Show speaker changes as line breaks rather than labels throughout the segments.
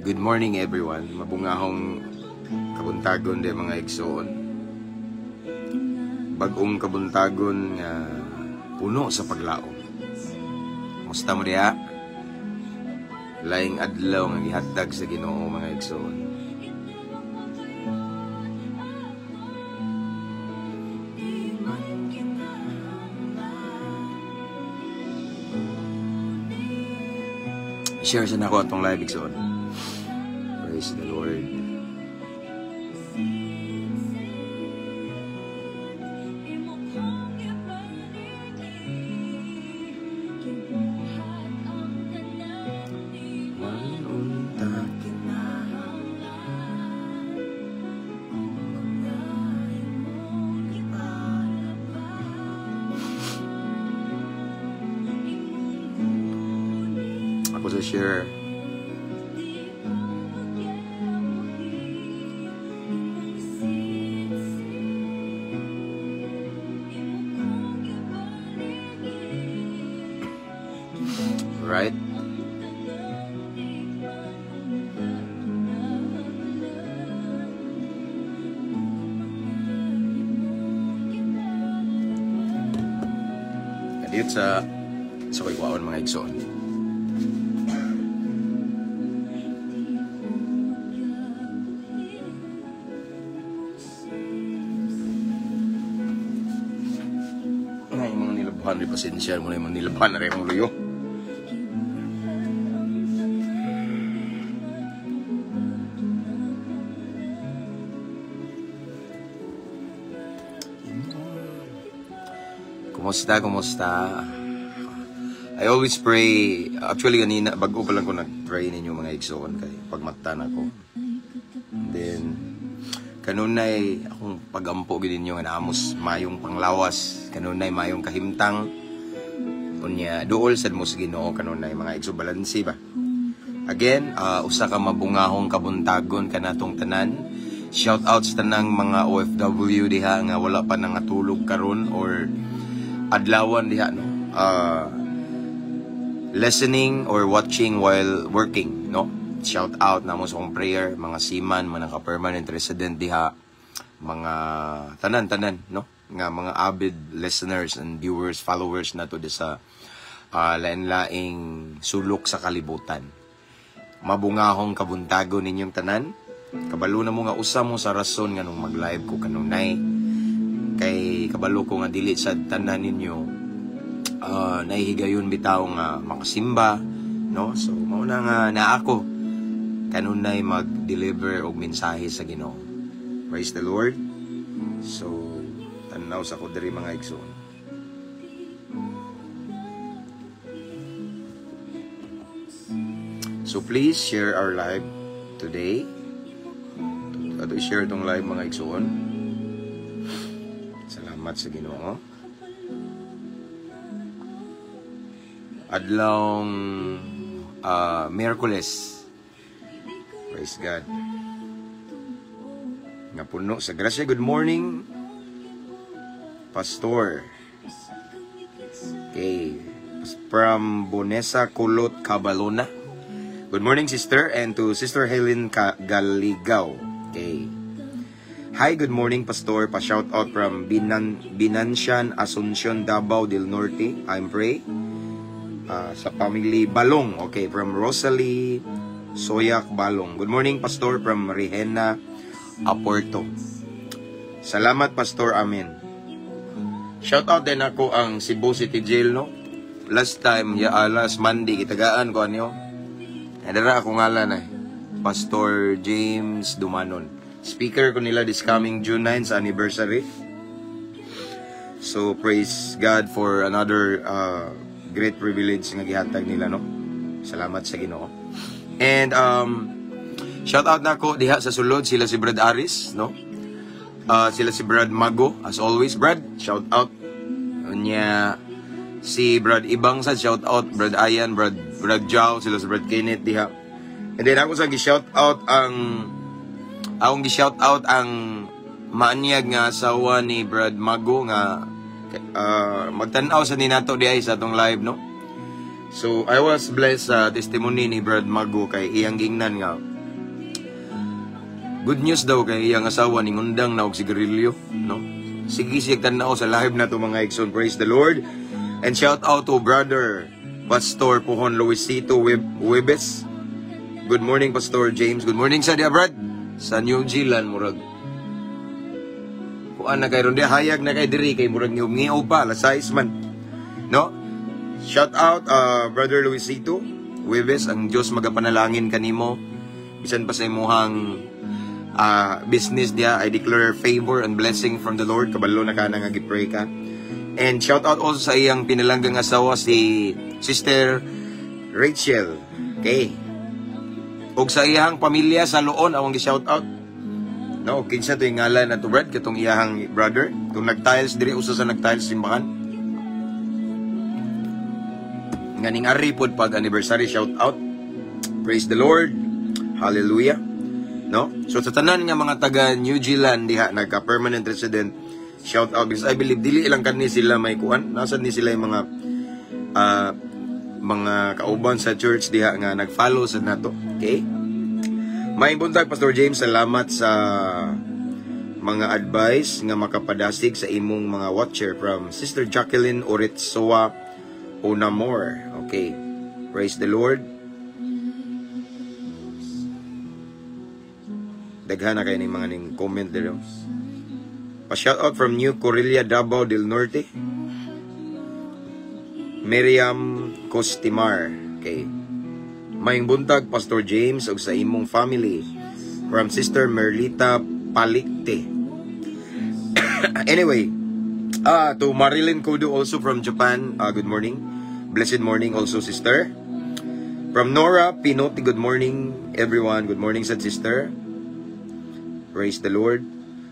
Good morning, everyone. Mabungahong kabuntagon de, mga igsoon. Bagong kabuntagon nga puno sa paglaom. Musta mo diha? Laing adlaw nga gihatag sa Ginoo, mga igsoon. Share sa nako atong live, igsoon. Praise the Lord. Manunta. Ako sa share. Right? Kadiyot sa ko'y kwaon, mga igsoon. Nga yung mga nilabhan, di pasensya mo na yung mga nilabhan na rin ang luyo. Kumusta, kumusta? I always pray, actually ganina, bago pa lang ko nag-pray ninyo, mga igsoon, kay pagmata na ko. And then, kanunay akong pagampo gid ninyo nga naamos mayong panglawas, kanunay mayong kahimtang. Unya, duol sad mo sa Ginoo kanunay, mga igso, balanse ba. Again, usa ka mabungahong kabuntagon kanatong tanan. Shout out sa tanang mga OFW diha nga wala pa nangatulog karon or adlawan diha, no. Listening or watching while working, no. Shout out namo sa akong prayer mga seaman, mga naka-permanent resident diha, mga tanan-tanan, no, nga mga avid listeners and viewers, followers nato di sa lain-laing sulok sa kalibutan. Mabungahong kabuntago ninyong tanan. Kabalo na mo nga usa mo sa rason nga nung mag-live ko kanunay kay kabalo ko nga dili sa tanan ninyo nahihigayon bitaw nga makasimba, no. So mao na nga naa ako kanunay mag-deliver og mensahe sa Ginoo. Praise the Lord. So tanaw sa ko diri, mga igsoon. So please share our live today. Ato i-share itong live, mga igsoon. Salamat sa Ginoo. Adlawng Miyerkules. Praise God. Nga puno sa grasya. Good morning, Pastor. Okay. From Bonesa Kulot Cabalona. Good morning, sister, and to Sister Helen Galigao. Okay. Hi, good morning, Pastor. Pa-shout out from Binansyan, Asuncion, Davao del Norte. I'm Pray. Sa family Balong. Okay, from Rosalie Soyak Balong. Good morning, Pastor, from Rehena Aporto. Salamat, Pastor. Amen. Shout out din ako ang Cebu City Jail, no? Last time, ya, last Monday, kitagaan ko anyo. Nadara ako ngalan eh. Pastor James Dumanon. Speaker ko nila this coming June 9 sa anniversary. So praise God for another great privilege nga gihatag nila, no. Salamat sa Ginoo. And shout out nako diha sa sulod sila si Brad Aris, no. Sila si Brad Mago as always. Brad, shout out. Unya si Brad Ibang sa shout out, Brad Ayan, Brad Jao, sila si Brad Kenneth diha. And then ako sa gi-shout out ang akong gi-shout out ang maanyag nga asawa ni Brad Mago nga magtan-aw sa ninato diha sa atong live, no. So I was blessed sa testimony ni Brad Mago kay iyang gingnan nga Good news daw kay iyang asawa ningundang na og sigarilyo, no? Sige siya tan-aw sa live na to, mga igsoon. Praise the Lord. And shout out to Brother Pastor Pohon Luisito Webes. Good morning, Pastor James. Good morning sa diya, Brad. Sa New Zealand, murag. Kuan na kay ron diya, hayag na kay diri kay murag ngio pa, alas 6 man. No? Shout out Brother Luisito Webes, ang Dios magapanalangin kanimo bisan pa sa imuhang business diya. I declare favor and blessing from the Lord. Kabalo na ka na nga gi-pray ka. And shout out also sa iyang pinalanggang asawa, si Sister Rachel. Okay. Ug sa iyang pamilya sa Loon awang gi-shout out. No, kinsa to yung ngalan na to, Brad, katong iyang brother, tung nag-tiles diri, usa sa nag-tiles simbahan. Nga ning ari pod pag anniversary, shout out. Praise the Lord. Hallelujah. No? So sa tanan nga mga taga New Zealand diha, nagka permanent resident, shout out, because I believe dili ilang kani sila may kuan. Nasad ni sila yung mga kauban sa church diha nga nag-follow sa nato. Okay? May buntag, Pastor James, salamat sa mga advice nga makapadasig sa imong mga watcher, from Sister Jacqueline Oritsoa Onamor. Okay. Praise the Lord. Daghan na kayo ng mga ning comment dito. Pa-shout out from New Corilla, Davao del Norte. Miriam Costimar. Okay. Maayong buntag, Pastor James, ug sa imong family. From Sister Merlita Palikte. Anyway, to Marilyn Kodo also from Japan, good morning. Blessed morning also, sister. From Nora Pinotti, good morning, everyone. Good morning, said sister. Praise the Lord.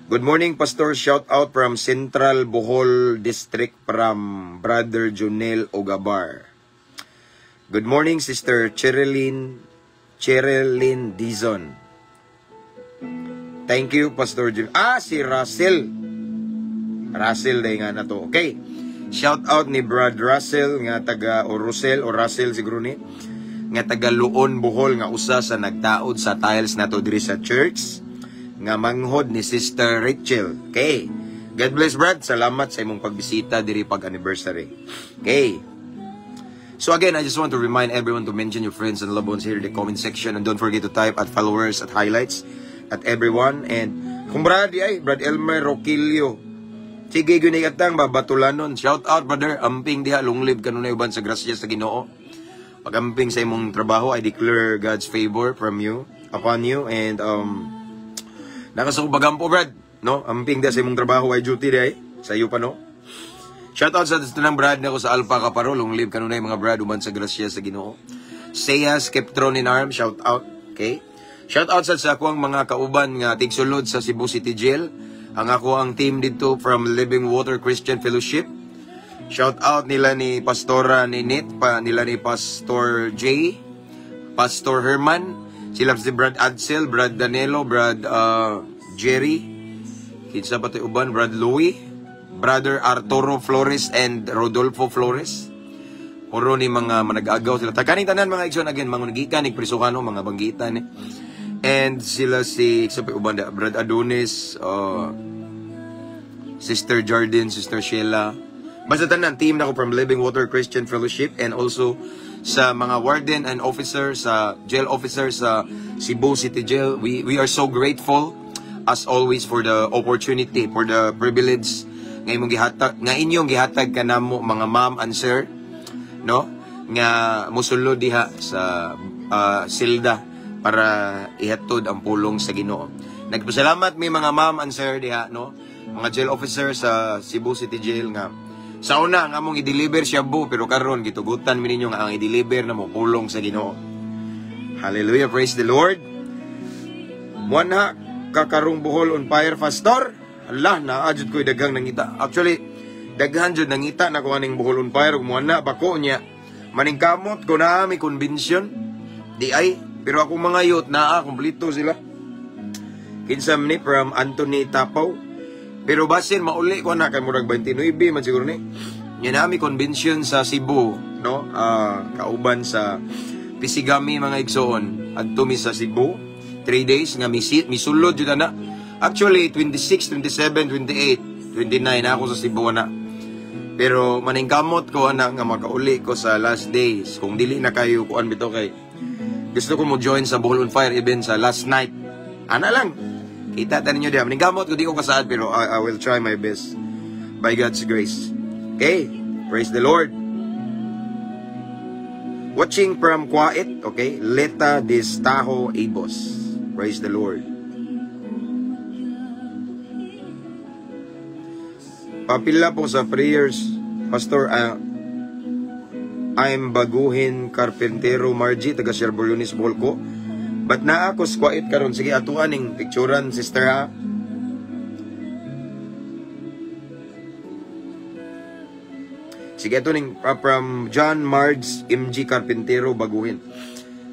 Good morning, Pastor. Shout out from Central Bohol District, from Brother Junel Ogabar. Good morning, Sister Cherilyn Dizon. Thank you, Pastor Jim. Ah, si Russell. Russell day nga na to. Okay. Shout out ni Brad Russell nga taga o Russell o Russell siguro ni nga taga Loon, Bohol, nga usa sa nagtaod sa tiles nato diri sa church, nga manghod ni Sister Rachel. Okay. God bless, Brad. Salamat sa imong pagbisita diri pag anniversary. Okay. So again, I just want to remind everyone to mention your friends and loved ones here in the comment section and don't forget to type @followers, @highlights, @everyone. And kung Brad, ay, Brad Elmer Roquillo. Sige, gyud atang babatulanon. Shout out, brother. Amping diha, long live kanunay uban sa grasya sa Ginoo. Pagamping sa imong trabaho, I declare God's favor from you, upon you, and nakasok bagampo, Brad. No? Amping diha sa imong trabaho ay duty diha. Sa iyo pa, no? Shout out sa tanang brad nako sa Alpha Kaparo. Long live kanunay, mga brad, uban sa grasya sa Ginoo. Seyas Keptron in arm, shout out. Okay? Shout out sa ako ang mga kauban nga tigsulod sa Cebu City Jail. Ang ako ang team dito from Living Water Christian Fellowship. Shout out nila ni Pastora Ninit, pa nila ni Pastor J, Pastor Herman, sila si Brad Adsel, Brad Danilo, Brad Jerry, kinsa pa to uban, Brad Louie, Brother Arturo Flores and Rodolfo Flores. Puro ni mga manag-agaw sila. Takaning tanan, mga igsoon, again, mga nagikan, nagprisuhano, mga banggitan eh. And sila si sa uban da, Brad Adonis, Sister Jordan, Sister Sheila. Basta tanan team nako from Living Water Christian Fellowship and also sa mga warden and officer sa jail officer sa Cebu City Jail. We are so grateful as always for the opportunity, for the privilege nga imong gihatag, nga inyong gihatag kanamo, mga ma'am and sir, no, nga mosulod diha sa silda para ihatod ang pulong sa Ginoo. Nagpasalamat mi, mga ma'am and sir diha, no, mga jail officer sa Cebu City Jail, nga sa una ang among i-deliver shabu, pero karon gitugutan mi ninyo nga ang i-deliver na mo pulong sa Ginoo. Hallelujah, praise the Lord. Muanha kakarong Bohol on fire, Pastor. Allah, naa jud ko'y daghang nangita. Actually, daghan jud nangita na ko aning Bohol on fire ug muana pa ko niya. Maningkamot ko na may convention. Di ay, pero akong mga youth naa kompleto sila. Kinsa man ni, from Anthony Tapaw. Pero basin mauli ko na kay murag 29 man siguro ni. Nya na mi convention sa Cebu, no? Kauban sa Pisigami, mga igsoon, adto mi sa Cebu. 3 days nga misulod jud ana. Actually, 26, 27, 28, 29 na ako sa Cebu na. Pero maningkamot ko ana nga makauli ko sa last days. Kung dili na kayo kuan bitaw, kay gusto ko mo join sa Bohol on Fire event sa last night. Ana lang. Kita ta ninyo diha. Maningkamot ko, di ko kasaad, pero I will try my best by God's grace. Okay? Praise the Lord. Watching from Kuwait, okay? Leta Destajo Abos. Praise the Lord. Papila po sa prayers, Pastor, I'm Baguhin Carpentero Margie, taga Siervo Bolko. But naa ako sa Kuwait karon. Sige, atuan ning picturean, sister ha. Sige, ito ning from John Marge MG Carpentero Baguhin.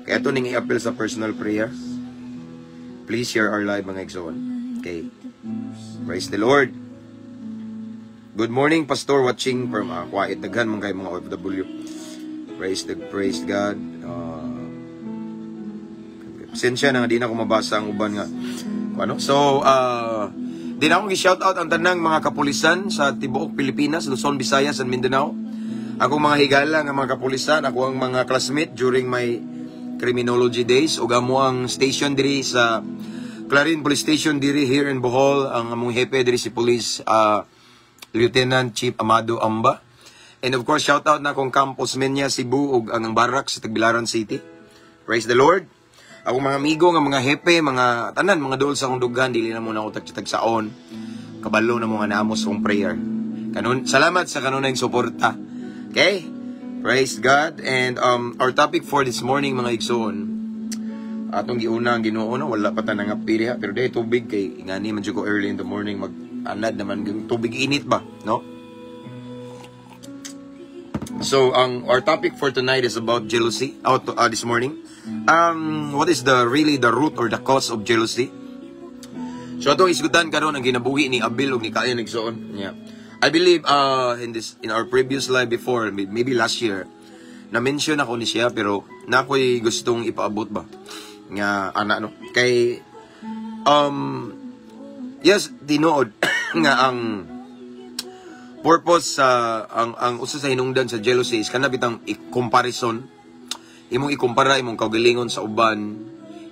Kaya ito ning i-appeal sa personal prayer. Please share our live, mga igsoon. Okay. Praise the Lord. Good morning, Pastor, watching from Kuwait. Daghan man kayo mga OFW. Praise God. Pasensya na nga di na ako mabasa ang uban nga. Ano? So, di na akong gi-shout out ang tanang mga kapulisan sa tibuok Pilipinas, Luzon, Visayas, and Mindanao. Akong mga higala nga mga kapulisan, ako ang mga classmate during my criminology days ug amo ang station diri sa Clarin Police Station diri here in Bohol, ang among hepe diri si Police Lieutenant Chief Amado Amba. And of course, shout out na akong campus Menya Cebu ug ang barracks sa Tagbilaran City. Praise the Lord. Akong mga amigo nga mga hepe, mga tanan, mga dool sa akong dughan, dili na muna ako tagsaon. Kabalo na mga naamos akong prayer. Kanun, salamat sa kanunay suporta. Okay? Praise God. And our topic for this morning, mga igsoon, atong giuna ang Ginoo, no, wala pa ta nangapiri ha, pero dahil tubig kay ingani man jud ko early in the morning, mag anad naman yung tubig init ba, no? So, ang our topic for tonight is about jealousy. Out this morning. What is the really the root or the cause of jealousy? So atong isgutan karon ang ginabuhi ni Abel ug ni Cain, igsoon. Yeah. I believe in our previous live before, maybe last year, na mention ako ni siya, pero na ako'y gustong ipaabot ba nga ana, no, kay yes, tinuod nga ang purpose sa ang usa sa hinungdan sa jealousy is kana bitang i-comparison, imong ikumpara imong kaugalingon sa uban,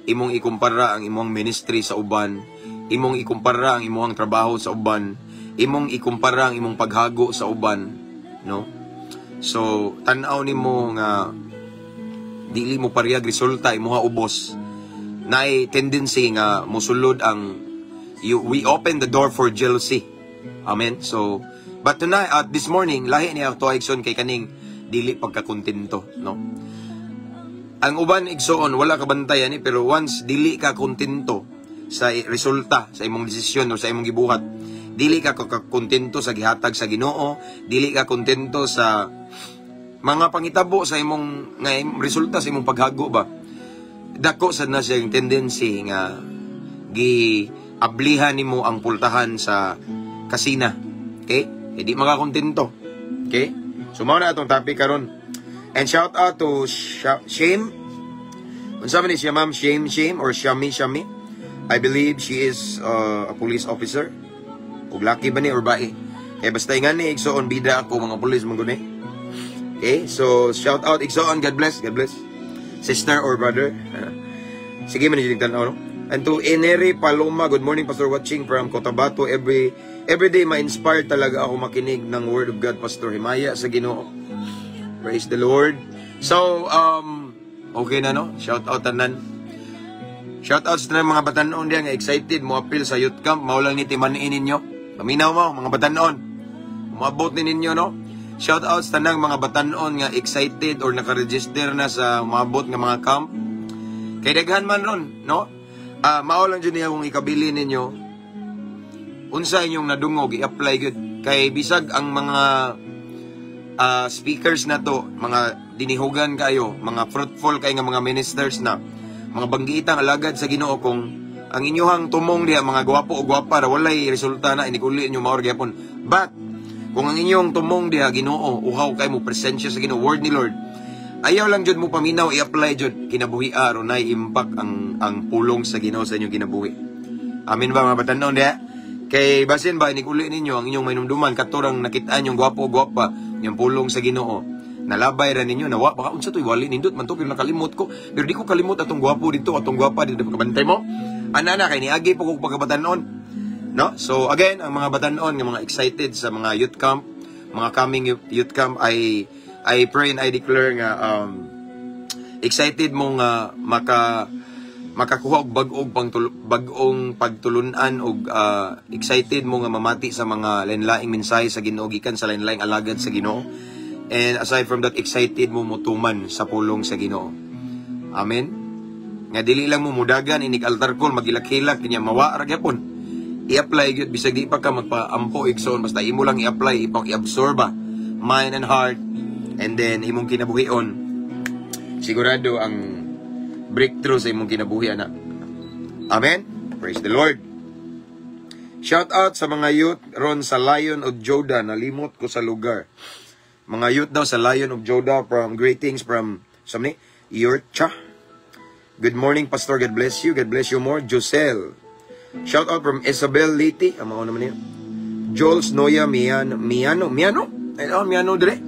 imong ikumpara ang imong ministry sa uban, imong ikumpara ang imong trabaho sa uban, imong ikumpara ang imong paghago sa uban, no? So tan-aw nimo nga dili mo parehag resulta imuha ubos, naay tendency nga mosulod ang we open the door for jealousy. Amen. So but tonight at this morning, lahi niya ato, igsoon, kay kaning dili pagkakontento, no? Ang uban, igsoon, wala ka bantay ani, pero once dili ka kontento sa resulta sa imong desisyon o sa imong gibuhat, dili ka kontento sa gihatag sa Ginoo, dili ka kontento sa mga pangitabo sa imong nga resulta sa imong paghago ba, dako sad na siyang tendency nga gi ablihan nimo ang pultahan sa kasina. Okay? Eh, di makakontento. Okay? So mao na atong topic karon. And shout out to Shame. Unsa man ni siya, ma'am? Shame Shame or Shami Shami? I believe she is a police officer. Ug laki ba ni or bae? Kaya basta ingan ni igsoon, bida ako mga pulis man guni. Okay? So shout out, igsoon, God bless, God bless. Sister or brother. Sige man ni tanaw, no? And to Eneri Paloma, good morning, Pastor, watching from Cotabato. Every day ma-inspire talaga ako makinig ng Word of God, Pastor. Himaya sa Ginoo. Praise the Lord. So, okay na, no? Shout out tanan. Shout out sa tanan mga batanon diya nga excited mo apil sa youth camp. Mao lang ni timanin ninyo. Paminaw mo mga batanon. Umabot ni ninyo, no? Shout out sa tanang mga batanon nga excited or naka-register na sa umabot nga mga camp. Kay daghan man ron, no? Mao lang jud niya kung ikabili ninyo. Unsa inyong nadungog, i-apply gyud. Kay bisag ang mga speakers na to, mga dinihugan kayo, mga fruitful kay nga mga ministers na, mga banggiitang alagad sa Ginoo, kung ang inyuhang tumong diha mga gwapo o gwapa ra, walay resulta na inikuli inyo maor gyapon. But kung ang inyong tumong diha Ginoo, uhaw kay mo presensya sa Ginoo, word ni Lord, Ayaw lang jud mo paminaw, i-apply jud kinabuhi aron nay impact ang pulong sa Ginoo sa inyong kinabuhi. Amen ba, mga batanon diha? Kay basin ba inig uli ninyo ang inyong mainumduman katorang nakitaan yung gwapo gwapa yung pulong sa Ginoo. Nalabay ra ninyo, nawa baka unsa to'y wali, nindot man to pero nakalimot ko. Pero di ko kalimot atong gwapo dito, atong gwapa dito, kabantay mo. Ana na kay niagi po kog pagkabatanon. No? So again, ang mga batanon nga mga excited sa mga youth camp, mga coming youth camp, I pray and I declare nga excited mo nga makakuha og bag-ong pagtulunan og excited mo nga mamati sa mga lain-laing mensahe sa Ginoo gikan sa lain-laing alagad sa Ginoo. And aside from that, excited mo mutuman sa pulong sa Ginoo. Amen. Nga dili lang mo mudagan inig altar call, magilak-hilak kanya mawa ra gyapon. I-apply gyud bisag di pa ka magpaampo, igsoon, basta imo lang i-apply, ipang i-absorb ba mind and heart and then imong kinabuhion, sigurado ang breakthrough sa imong kinabuhi ana. Amen. Praise the Lord. Shout out sa mga youth ron sa Lion of Judah, nalimot ko sa lugar. Mga youth daw sa Lion of Judah, from greetings from sa ni Yorcha. Good morning, Pastor. God bless you. God bless you more. Josel. Shout out from Isabel Liti. Ang mga naman niya. Jules Noya Miano. Miano? Miano? Ay, oh, Miano dire.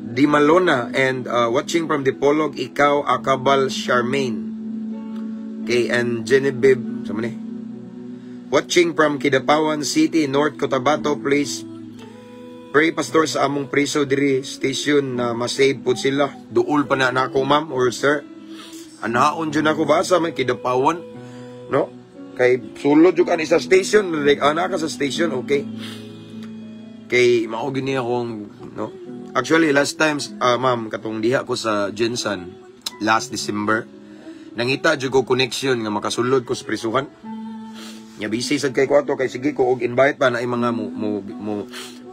Di Malona and watching from Dipolog, ikaw Akabal Charmaine. Okay, and Genevieve, sa ni? Watching from Kidapawan City, North Cotabato, please pray, Pastor, sa among priso diri station na masave pod sila. Duol pa na nako, ma'am or sir. Anaon jud ako ba sa may Kidapawan, no? Kay sulod jud ani sa station, like ana ka sa station, okay. Kay mao gini akong, no. Actually, last times, ma'am, katong diha ko sa GenSan last December, nangita jud ko connection nga makasulod ko sa prisuhan. Nya busy sad kay ko ato kay sige ko og invite pa na ay mga mo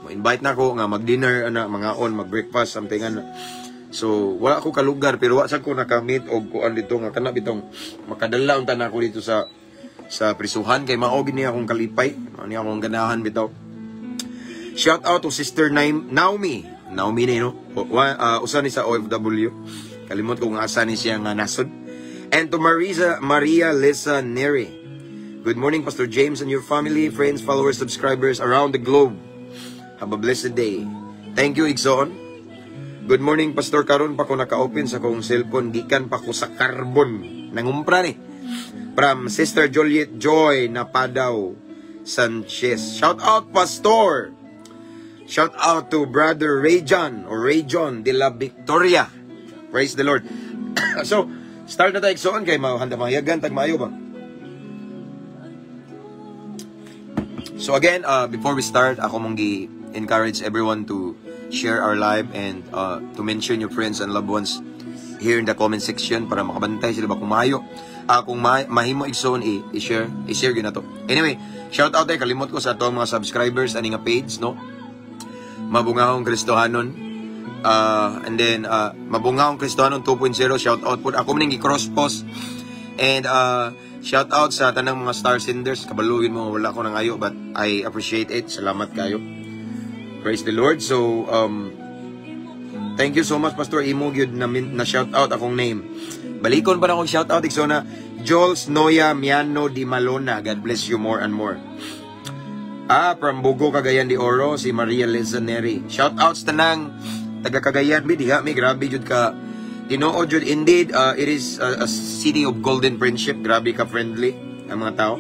invite na ko nga mag-dinner ana, mga on mag-breakfast, something ana. So wala ko kalugar pero wa sad ko naka-meet og kuan dito nga kana bitong makadala unta na ako dito sa prisuhan kay mao gini akong kalipay, mao ni akong ganahan bitaw. Shout out to Sister Naomi. Naomi ni no. Usa ni sa OFW. Kalimot ko nga asa ni siya nga nasod. And to Marisa Maria Lisa Neri. Good morning, Pastor James and your family, friends, followers, subscribers around the globe. Have a blessed day. Thank you, igsoon. Good morning, Pastor. Karon pa ko naka-open sa kong cellphone. Gikan pa ko sa Carbon. Nangumpra ni. From Sister Juliet Joy Napadaw Sanchez. Shout out, Pastor. Shout out to Brother Ray John or Ray John de la Victoria. Praise the Lord. So, start na tayo, igsoon, kay mahanda mahayagan tag maayo ba? So again, before we start, ako mong gi-encourage everyone to share our live and to mention your friends and loved ones here in the comment section para makabantay sila ba kung maayo. Kung mahimo, igsoon, i-share gyud na to. Anyway, shout out ay kalimot ko sa atong mga subscribers ani nga page, no? Mabungahong Kristohanon. And then Mabungahong Kristohanon 2.0, shout out po. Ako maning gi-cross post and shout out sa tanang mga star senders. Kabaluin mo wala ko nangayo but I appreciate it. Salamat kayo. Praise the Lord. So thank you so much, Pastor Imo gyud na shout out akong name. Balikon pa na akong shout out, igsoon, Jules Noya Miano Di Malona. God bless you more and more. Ah, from Bogo, Cagayan de Oro, si Maria Liza Neri. Shout out sa tanang taga Cagayan, bi diha mi grabe jud ka tinuod jud, indeed, it is a city of golden friendship. Grabe ka friendly ang mga tao.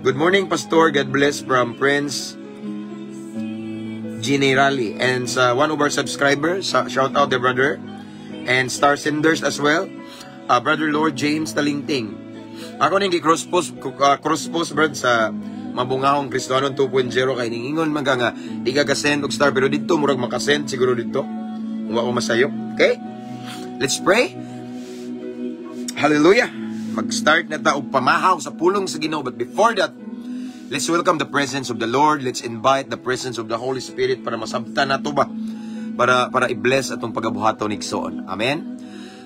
Good morning, Pastor. God bless from Prince Generali. And sa one of our subscribers, shout out the brother. And star senders as well. Brother Lord James Talingting. Ako ning cross post, cross post brad sa Mabungahong Kristohanon 2.0 kay ningingon man ka nga di ka ka-send og star pero dito murag makasend siguro dito. Kung ako masayop. Okay? Let's pray. Hallelujah. Mag-start na ta og pamahaw sa pulong sa Ginoo. But before that, let's welcome the presence of the Lord. Let's invite the presence of the Holy Spirit para masabtan nato ba? Para i-bless atong pagabuhaton igsoon. Amen.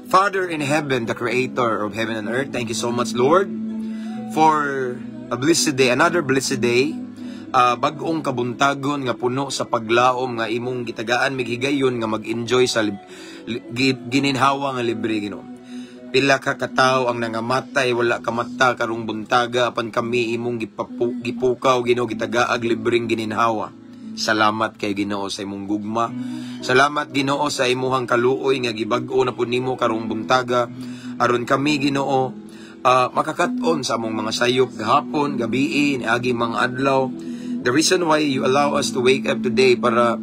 Father in heaven, the creator of heaven and earth, thank you so much, Lord, for a blessed day, another blessed day. Bag-ong kabuntagon nga puno sa paglaom nga imong gitagaan mig higayon nga mag-enjoy sa Gininhawa nga libre, Ginoo. Pila ka katawo ang nangamatay, wala ka mata karong buntaga, apan kami imong gipukaw, Ginoo, gitagaag libreng gininhawa. Salamat kay Ginoo sa imong gugma. Salamat, Ginoo, sa imuhang kaluoy nga gibag-o na pud nimo karong buntaga aron kami, Ginoo, makakat-on sa among mga sayop gahapon, gabii, niagi mga adlaw. The reason why you allow us to wake up today para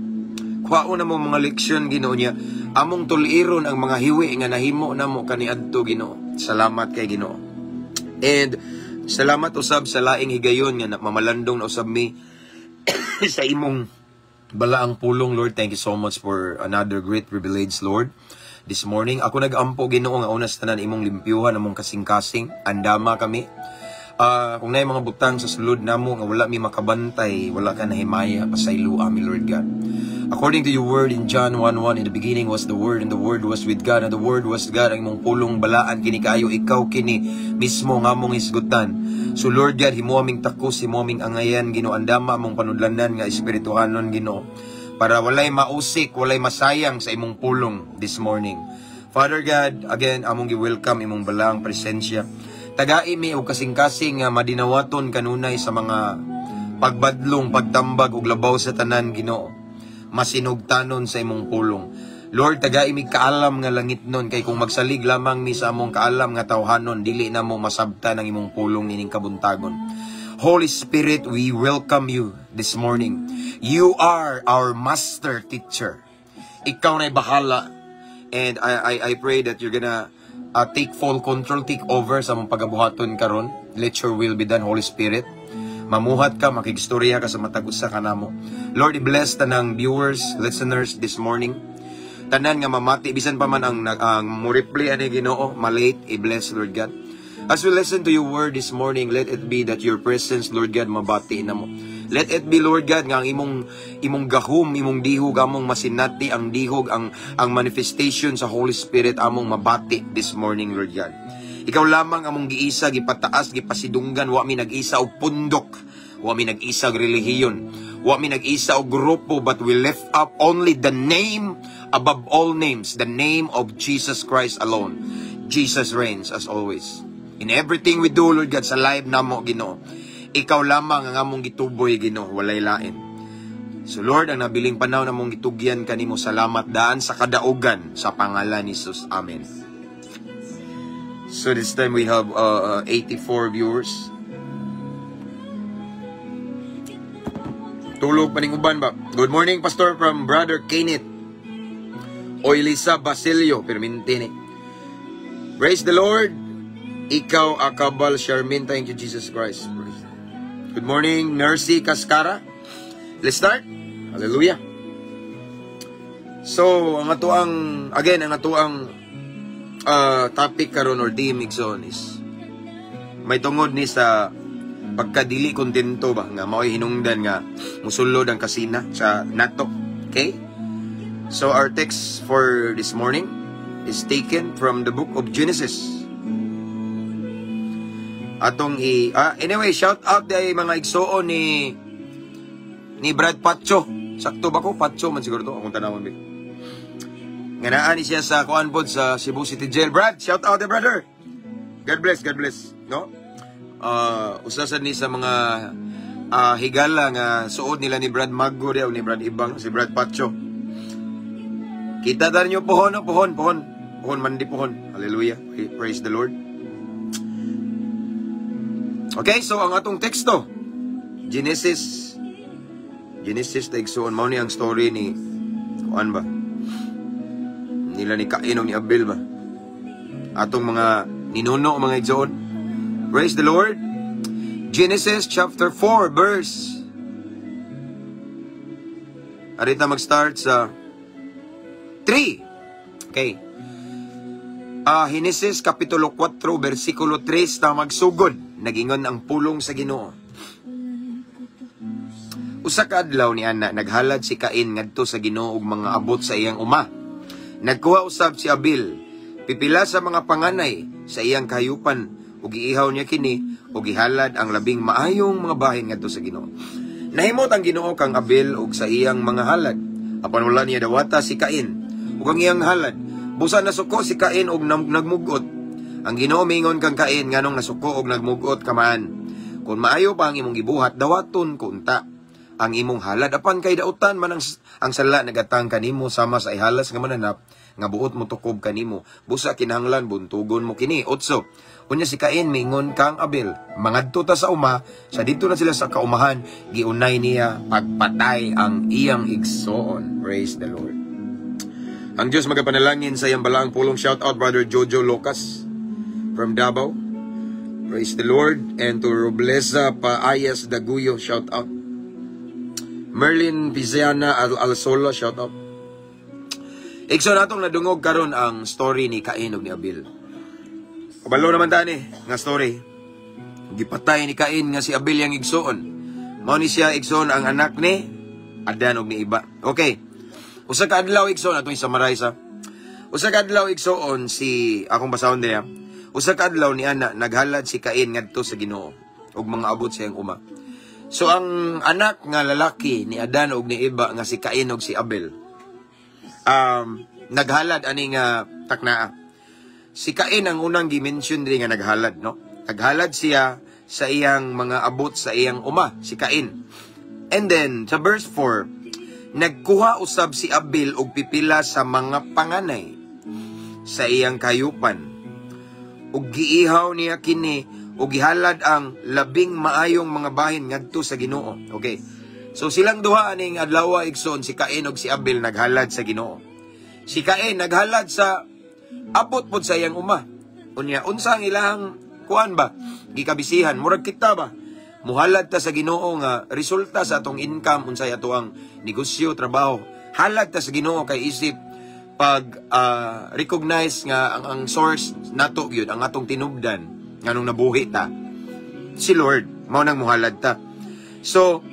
kuhaon na mo mga leksyon, Ginoo niya. Among tuliron ang mga hiwi nga nahimo namo kaniadto, Ginoo. Salamat kay Ginoo. And salamat usab sa laing higayon nga mamalandong na usab mi sa imong balaang pulong, Lord. Thank you so much for another great privilege, Lord. This morning, ako nag-ampo, Ginoo, nga unas tanan imong limpyuhan among kasing-kasing. Andama kami. Kung naay mga butang sa sulod namo nga wala mi makabantay, wala ka nahimaya, pasaylo ami, Lord God. According to your word in John 1:1, "In the beginning was the Word, and the Word was with God, and the Word was God." Ang imong pulong balaan kini kaayo, ikaw kini mismo nga among hisgutan. So Lord God, himo aming takos, himo aming angayan, Ginoo, andama among panudlanan nga espirituhanon, Ginoo, para walay mausik, walay masayang sa imong pulong this morning. Father God, again, among gi-welcome imong balaang presensya. Tagai mi og kasing-kasing nga madinawaton kanunay sa mga pagbadlong, pagtambag ug labaw sa tanan, Ginoo, masinugtanon sa imong pulong. Lord, tagai mi kaalam nga langit nun kay kung magsalig lamang mi sa among kaalam nga tawhanon, dili na mo masabtan ang imong pulong nining kabuntagon. Holy Spirit, we welcome you this morning. You are our master teacher. Ikaw na'y bahala. And I pray that you're gonna take full control, take over sa among pagabuhaton karon. Let your will be done, Holy Spirit. Mamuhat ka, makigstorya ka sa matag usa kanamo. Lord, i-bless tanang viewers, listeners this morning. Tanan nga mamati, bisan pa man ang mo replay ani, Ginoo, malate, i-bless, Lord God. As we listen to your word this morning, let it be that your presence, Lord God, mabati na mo. Let it be, Lord God, nga ang imong gahom, imong dihog among masinati, ang dihog, ang manifestation sa Holy Spirit among mabati this morning, Lord God. Ikaw lamang among giisa, gipataas, gipasidunggan, wa mi nag-isa og pundok, wa mi nag-isa og relihiyon, wa mi nag-isa og grupo, but we lift up only the name above all names, the name of Jesus Christ alone. Jesus reigns as always. In everything we do, Lord God, sa life namo, Ginoo, ikaw lamang ang among gituboy, Ginoo, walay lain. So Lord, ang nabiling panahon among gitugyan kanimo, salamat daan sa kadaugan sa pangalan ni Jesus. Amen. So this time we have 84 viewers. Tulog pa ning uban ba? Good morning, Pastor, from Brother Kenneth. Oilisa Basilio, perminti ni. Praise the Lord. Ikaw, Akabal Charmin. Thank you, Jesus Christ. Good morning, Mercy Cascara. Let's start. Hallelujah. So, ang ato ang, again, ang ato ang topic karon or theme, igsoon, is may tungod ni sa pagkadili kontento ba nga mao'y hinungdan nga musulod ang kasina sa nato. Okay? So our text for this morning is taken from the book of Genesis. Atong anyway, shout out day mga igsuon ni Brad Pacho. Sakto ba ko? Pacho man siguro to. Akong tanawon ba. Nga naa ni siya sa kuan pod sa Cebu City Jail. Brad, shout out eh, brother. God bless, God bless. No? Usa sad ni sa mga higala nga suod nila ni Brad Maggo o ni Brad Ibang, si Brad Pacho. Kita ta niyo pohon, no? Pohon, pohon. Pohon man di pohon. Hallelujah. Praise the Lord. Okay, so ang atong teksto, Genesis. Genesis ta, igsuon, mao ni ang story ni kuan ba? Nila ni Cain ug ni Abel ba? Atong mga ninuno, mga igsoon. Praise the Lord. Genesis chapter 4 verse. Arita mag-start sa 3. Okay. Genesis kapitulo 4 versikulo 3 ta magsugod. Nagingon ang pulong sa Ginoo. Usa ka adlaw ni ana, naghalad si Cain ngadto sa Ginoo og mga abot sa iyang uma. Nagkuha usab si Abel pipila sa mga panganay sa iyang kahayupan ug giihaw niya kini ug gihalad ang labing maayong mga bahin ngadto sa Ginoo. Nahimot ang Ginoo kang Abel ug sa iyang mga halad. Apan wala niya dawata si Cain ug ang iyang halad. Busa nasuko si Cain og nagmugot. Ang Ginoo mingon kang Cain, "Nganong nasuko og nagmugot ka man? Kung maayo pa ang imong gibuhat, dawaton ko unta ang imong halad. Apan kay dautan man ang sala, nagatang kanimo sama sa ihalas nga mananap nga buot mo tukob kanimo. Busa kinahanglan buntugon mo kini." 8. Unya si Cain mingon kang Abel, "Mangadto ta sa uma." Sa didto na sila sa kaumahan, giunay niya pagpatay ang iyang igsoon. Praise the Lord. Ang Diyos magapanalangin sa iyang balaang pulong. Shout out, Brother Jojo Lucas from Davao. Praise the Lord. And to Roblesa Paayas Daguyo, shout out. Merlin Piziana Al Alsola, shout out. Igsoon, atong nadungog karon ang story ni Cain ug ni Abel. Kabalo naman tani nga story. Gipatay ni Cain nga si Abel yang igsoon. Mao ni siya, igsoon, ang anak ni Adan ug ni Eva. Okay. Usa ka adlaw, igsoon, atong summarize ha. Usa ka adlaw, igsoon, si akong basahon din ha. Usa ka adlaw ni ana, naghalad si Cain ngadto sa Ginoo ug mga abot sa iyang uma. So ang anak nga lalaki ni Adan ug ni Eva nga si Cain ug si Abel naghalad ani nga taknaa. Si Cain ang unang gi-mention diri nga naghalad, no? Naghalad siya sa iyang mga abot sa iyang uma, si Cain. And then sa verse 4, nagkuha usab si Abel og pipila sa mga panganay sa iyang kayupan. Ug giihaw niya kini ug gihalad ang labing maayong mga bahin ngadto sa Ginoo. Okay. So silang duha aning adlaw, igsoon, si Cain ug si Abel, naghalad sa Ginoo. Si Cain naghalad sa abot pod sa iyang uma. Unya unsa ang ilahang kuan ba? Gikabisihan, murag kita ba? Muhalad ta sa Ginoo nga resulta sa atong income, unsay ato ang negosyo, trabaho. Halad ta sa Ginoo kay isip pag recognize nga ang source nato gyud, ang atong tinubdan nganong nabuhi ta, si Lord. Mao nang muhalad ta. So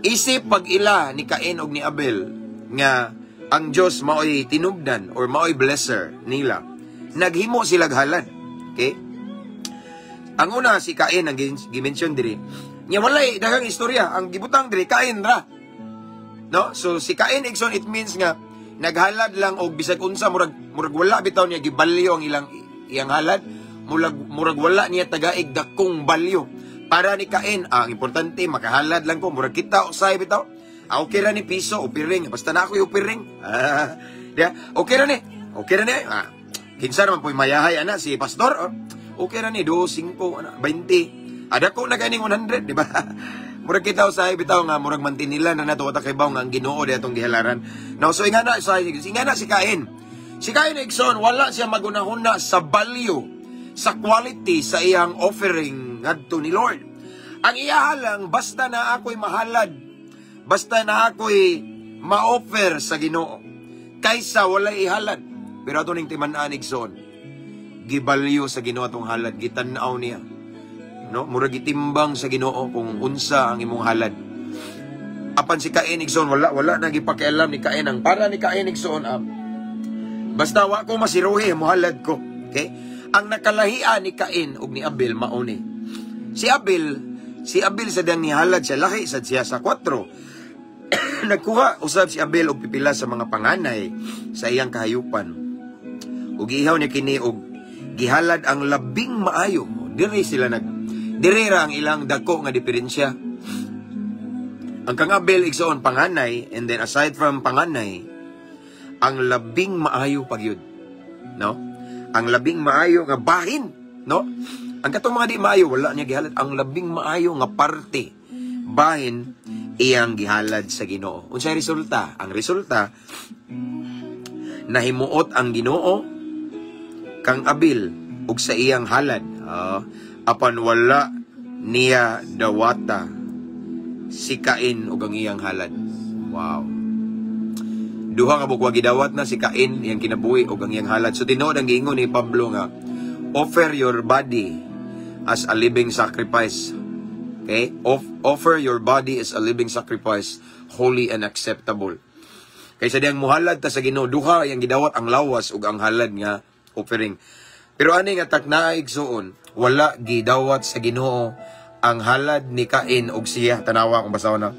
isip pag ila ni Cain og ni Abel nga ang Dios maoy tinubdan or maoy blesser nila, naghimo sila halad. Okay, ang una si Cain ang gi-mention diri nya. Walay daghang istorya ang gibutang diri, Cain ra, no? So si Cain, igsoon, it means nga naghalad lang og bisag unsa, murag wala bitaw niya gibalyo ang ilang iyang halad, murag wala niya tagaig dakong balyo. Para ni Cain, ang importante makahalad lang ko. Murag kita usay bitaw. Ah, okay ra ni piso, upiring, basta na ako upiring. Ah, di, okay ra ni. Okay ra ni. Ah, kinsa naman po'y mayahay ana si pastor? Oh, okay ra ni 2 5 ana 20. Ada ko na kaning 100, di ba? Murag kita usay bitaw nga murag mantinilan na nato, ta kaybaw nga ang Ginoo di atong gihalaran. Now, so ingana sa ingana si Cain. Si Cain, igsoon, wala siya magunahuna sa value, sa quality sa iyang offering ngadto ni Lord. Ang iya lang, basta na ako'y mahalad, basta na ako'y ma-offer sa Ginoo, kaysa walay ihalad. Pero ato ning timan-an, igsoon, gibalyo sa Ginoo atong halad, gitan-aw niya. No, murag gitimbang sa Ginoo kung unsa ang imong halad. Apan si Cain, igsoon, wala na gipakialam ni Cain. Ang para ni Cain, igsoon, basta wa ko masiruhi, muhalad ko. Okay? Ang nakalahian ni Cain ug ni Abel mao ni. Si Abel sa dang nihalad siya, lahi sad siya sa 4. Nagkuha usab si Abel og pipila sa mga panganay sa iyang kahayupan. Ug ihaw niya kini og gihalad ang labing maayo. Diri ra ang ilang dako nga diferensya. Ang kang Abel, igsoon, panganay, and then aside from panganay, ang labing maayo pa gyud. No? Ang labing maayo nga bahin, no? Ang katong mga di maayo, wala niya gihalad. Ang labing maayo nga parte, bahin, iyang gihalad sa Ginoo. Unsay resulta? Ang resulta, nahimuot ang Ginoo kang Abel ug sa iyang halad. Apan wala niya dawata si Cain ug ang iyang halad. Wow. Duha ka buok gidawat na si Cain iyang kinabuhi ug ang iyang halad. So tinuod ang giingon ni Pablo nga offer your body as a living sacrifice. Okay? Offer your body as a living sacrifice, holy and acceptable. Kaysa diyang muhalad ta sa Ginoo, duha yang gidawat, ang lawas ug ang halad nga offering. Pero ani nga taknaa, igsuon, wala gidawat sa Ginoo ang halad ni Cain ug siya. Tanawa kung basahon na.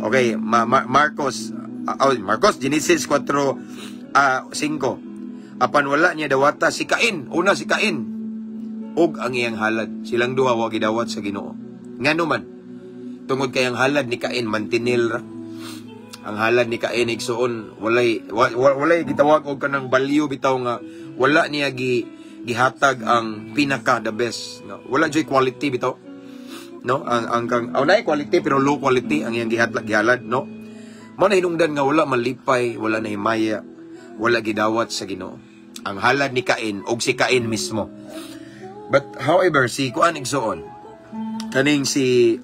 Okay, Marcos, oh, Marcos, Genesis 4, 5. Apan wala niya dawata si Cain. Una si Cain ug ang iyang halad. Silang duha wa gidawat sa Ginoo. Ngano man? Tungod kay ang halad ni Cain mantinil ra. Ang halad ni Cain, igsuon, walay gitawag og kanang value bitaw nga wala niya gihatag ang pinaka the best, no? Wala joy quality bitaw, no? Ang kang oh, naay quality pero low quality ang iyang gihatag, gihalad, no? Mao na hinungdan nga wala malipay, wala na himaya, wala gidawat sa Ginoo ang halad ni Cain og si Cain mismo. But however, si kuan, igsuon, kaning si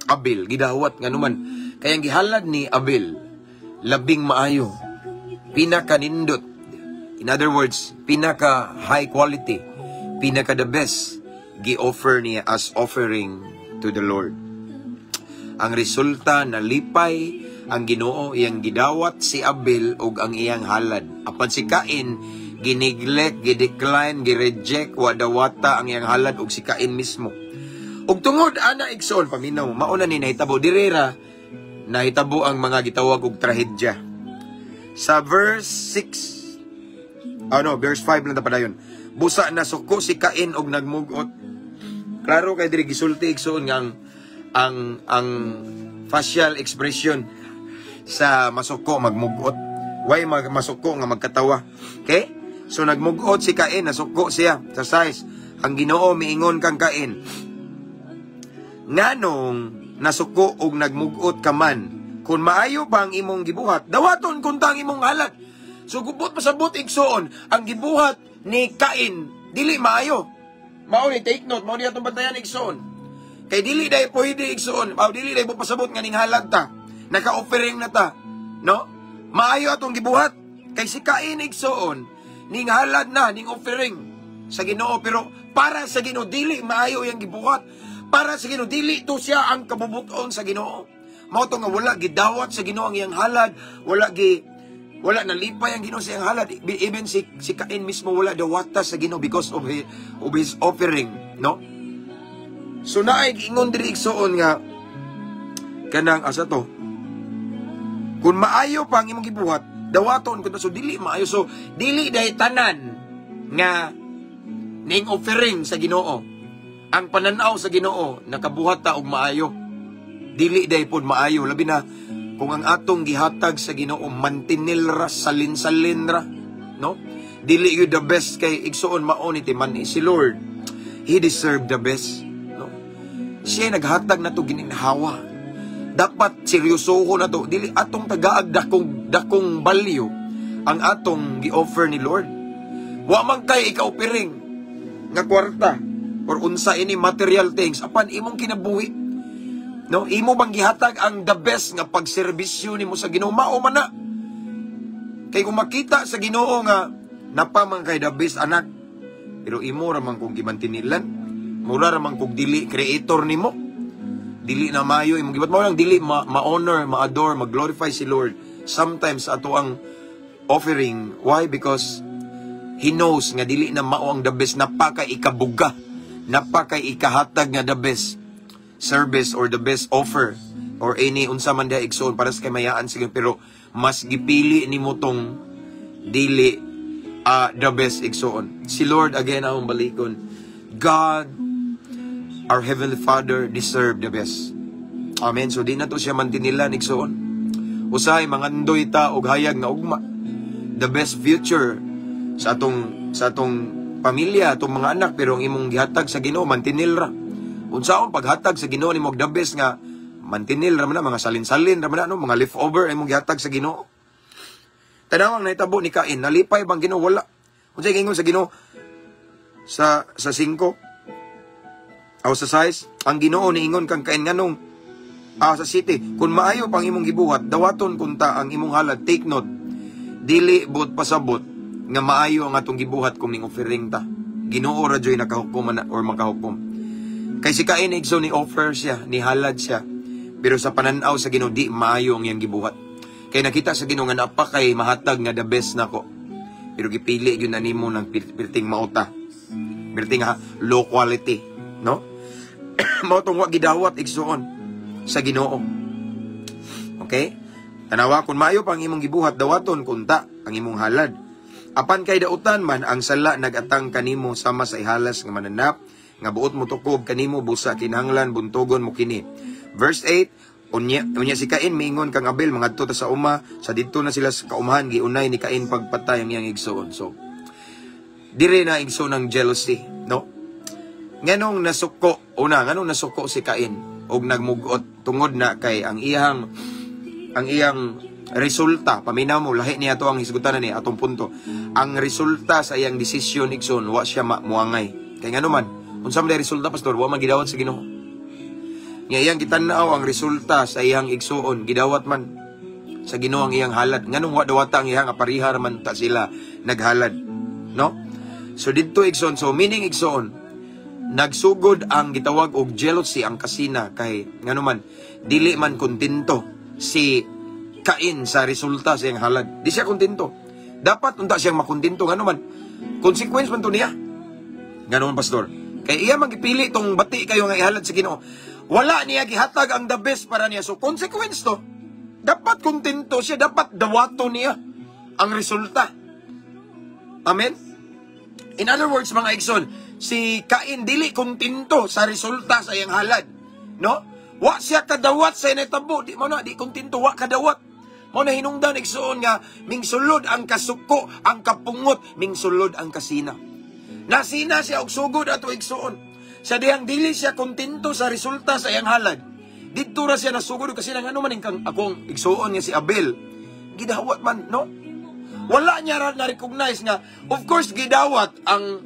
Abel gidawat. Nganuman? Kay ang gihalad ni Abel labing maayo, pinaka nindot. In other words, pinaka high quality, pinaka the best gi-offer niya as offering to the Lord. Ang resulta, nalipay ang Ginoo, iyang gidawat si Abel ug ang iyang halad. Apan si Cain, gineglect, gidecline, gireject, wa dawata ang iyang halad ug si Cain mismo. Ug tungod ana, igsoon, paminaw, mao na ni nahitabo direra, nahitabo ang mga gitawag og trahedya. Sa verse 6, ano, verse 5 lang ta padayon. Busa nasuko si Cain og nagmugot. Klaro kay diri gisulti, igsoon, nga ang facial expression sa masuko, magmugot. Way masuko nga magkatawa. Okay? So nagmugot si Cain, nasuko siya sa 6. Ang Ginoo miingon kang Cain, "Nganong nasuko og nagmugot ka man? Kung maayo pa ang imong gibuhat, dawaton kunta ang imong halad." So gubot pasabot, igsoon, ang gibuhat ni Cain dili maayo. Mao ni take note, mao ni atong bantayan, igsoon. Kay dili day pwede, igsoon, mao dili day pasabot nga ning halad ta. Naka-offering na ta. No? Maayo atong gibuhat. Kay si Cain, igsoon, ning halad na, ning offering sa Ginoo, pero para sa Ginoo dili maayo yang gibuhat. Para sa Ginoo dili to siya ang kabubuton sa Ginoo. Mao to nga wala gidawat sa Ginoo ang iyang halad, wala nalipay ang Ginoo sa iyang halad. Even si Cain mismo wala dawata sa Ginoo because of his offering, no? So naay giingon diri, igsuon, nga kanang asa to? Kung maayo pa ang imong gibuhat, dawaton kun. So dili maayo. So dili dahil tanan nga ning offering sa Ginoo. Ang pananaw sa Ginoo nakabuhat ta og maayo. Dili day pod maayo, labi na kung ang atong gihatag sa Ginoo mantinil ra, salin-salin ra, no? Dili yun the best kay, igsuon, mao ni timan si Lord. He deserved the best, no? Siya naghatag nato gininhawa. Dapat seryosoho na to. Dili atong tagaag dakong dakong value ang atong gi-offer ni Lord. Wa man kay ika-offering nga kwarta or unsa ini material things, apan imong kinabuhi. No, imo bang gihatag ang the best nga pagserbisyo nimo sa Ginoo? Mao man na. Kay kung makita sa Ginoo nga napa man kay the best, anak, pero imo ra man kung gimantinilan, mura ra man kung dili creator nimo. Dili na maayo imong gibuhat. Mao lang dili ma-honor, ma-adore, ma-glorify si Lord sometimes ato ang offering. Why? Because He knows nga dili na mao ang the best, napaka ikabuga, napaka ikahatag nga the best service or the best offer or any unsa man diha, igsoon, para sa kaymayaan sige, pero mas gipili nimo tong dili the best, igsoon. Si Lord, again, akong balikon, God our Heavenly Father deserve the best. Amen. So di na to siya mantinilan, igsoon. Usahay mangandoy ta og hayag nga ugma, the best future sa atong pamilya, atong mga anak, pero ang imong gihatag sa Ginoo mantinil ra. Unsaon paghatag sa Ginoo nimo og the best nga mantinil ra man na, mga salin-salin ra man na, no, mga leftover imong gihatag sa Ginoo? Tanawang nahitabo ni Cain, nalipay bang Ginoo? Wala. Unsay giingon sa Ginoo sa 5 aw sa 6? Ang Ginoo niingon kang Cain, nganong sa 7, "Kung maayo pang imong gibuhat, dawaton kunta ang imong halad." Take note, dili bot pasabot nga maayo ang atong gibuhat kung ning offering ta. Ginoo ra joy nakahukom na or makahukom. Kay si Cain, igsoon, ni offer siya, ni halad siya. Pero sa pananaw sa Ginoo di maayo ang iyang gibuhat. Kay nakita sa Ginoo nga napa kay mahatag nga the best nako. Pero gipili gyud na nimo ng pirting mauta. Pirting ha, low quality, no? Mao tong wa gidawat, igsuon, sa Ginoo. Okay? Tanawa, "Kung maayo pang imong gibuhat, dawaton kunta ang imong halad. Apan kay dautan man ang sala, nagatang kanimo sama sa ihalas nga mananap nga buot mo tukob kanimo, busa kinahanglan buntogon mo kini. Verse 8. Unya si Cain miingon kang Abel, "Mangadto ta sa uma." Sa didto na sila sa kaumahan, giunay ni Cain pagpatay ang iyang igsoon. So dire na, igsoon, ang jealousy, no? Nganong nasuko una, nganong nasuko si Cain og nagmugot? Tungod na kay ang iyang resulta, paminaw mo, lahi niya to ang hisgutan ni atong punto. Ang resulta sa iyang desisyon, igsoon, wa siya muangay. Kay ngano man? Unsa man resulta, pastor? Wa man gidawat sa Ginoo. Nga iyang gitan-aw ang resulta sa iyang igsuon, gidawat man sa Ginoo ang iyang halad. Nganong wa dawata ang iyang pariha man ta sila naghalad, no? So didto, igsoon, so meaning, igsoon, nagsugod ang gitawag og jealousy, ang kasina, kay ngano man dili man kontento si Cain sa resulta sa iyang halad. Di siya kontento. Dapat unta siyang makontento, ngano man consequence man to niya. Ngano man, pastor? Kay iya man gipili tong bati kayo nga ihalad sa Ginoo. Wala niya gihatag ang the best para niya. So consequence to. Dapat kontento siya, dapat dawato niya ang resulta. Amen? In other words, mga igsoon, si Cain dili kontento sa resulta sa iyang halad. No? Wa siya kadawat sa initabo, di mo na di kontento, wa kadawat. Mao na hinungdan, igsoon, nga mingsulod ang kasuko, ang kapungot, mingsulod ang kasina. Nasina siya og sugod ato, igsoon. Sa dihang dili siya kontento sa resulta sa iyang halad. Didto ra siya nasugod kasi nang ano man kang akong igsuon nga si Abel. Gidawat man, no? Wala niya ra na-recognize nga, of course, gidawat ang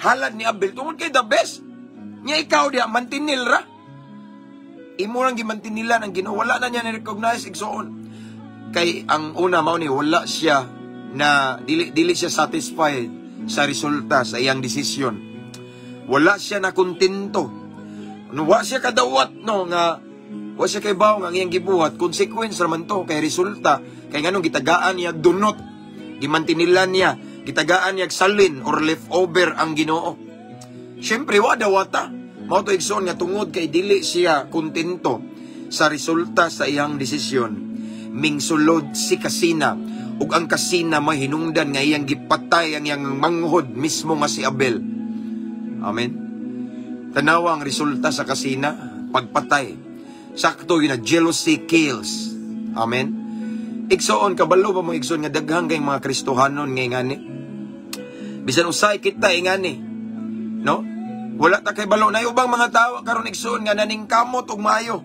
halad ni Abel tungod kay the best. Nya ikaw diha mantinil ra. Imo lang gimantinilan ang Ginoo, wala na niya na-recognize, igsoon. Kay ang una mao ni wala siya na dili siya satisfied sa resulta sa iyang desisyon. Wala siya na kontento. No, wa siya kadawat, no, nga wa siya kay nga ang iyang gibuhat consequence ra man to, kay resulta, kay nganong gitagaan niya dunot, gimantinilan niya, gitagaan niya salin or leftover ang Ginoo. Syempre wa dawata. Mao to, igsoon, nga tungod kay dili siya kontento sa resulta sa iyang desisyon, mingsulod si kasina, ug ang kasina mahinungdan nga iyang gipatay ang iyang manghod mismo nga si Abel. Amen. Tanawa ang resulta sa kasina, pagpatay. Sakto yun na jealousy kills. Amen. Igsoon, kabalo ba mo, igsoon, nga daghang kay mga Kristohanon ngay ngani? Bisan usay kita ingani. No? Wala ta kay balo na ubang mga tao karon, igsoon, nga naningkamot og maayo.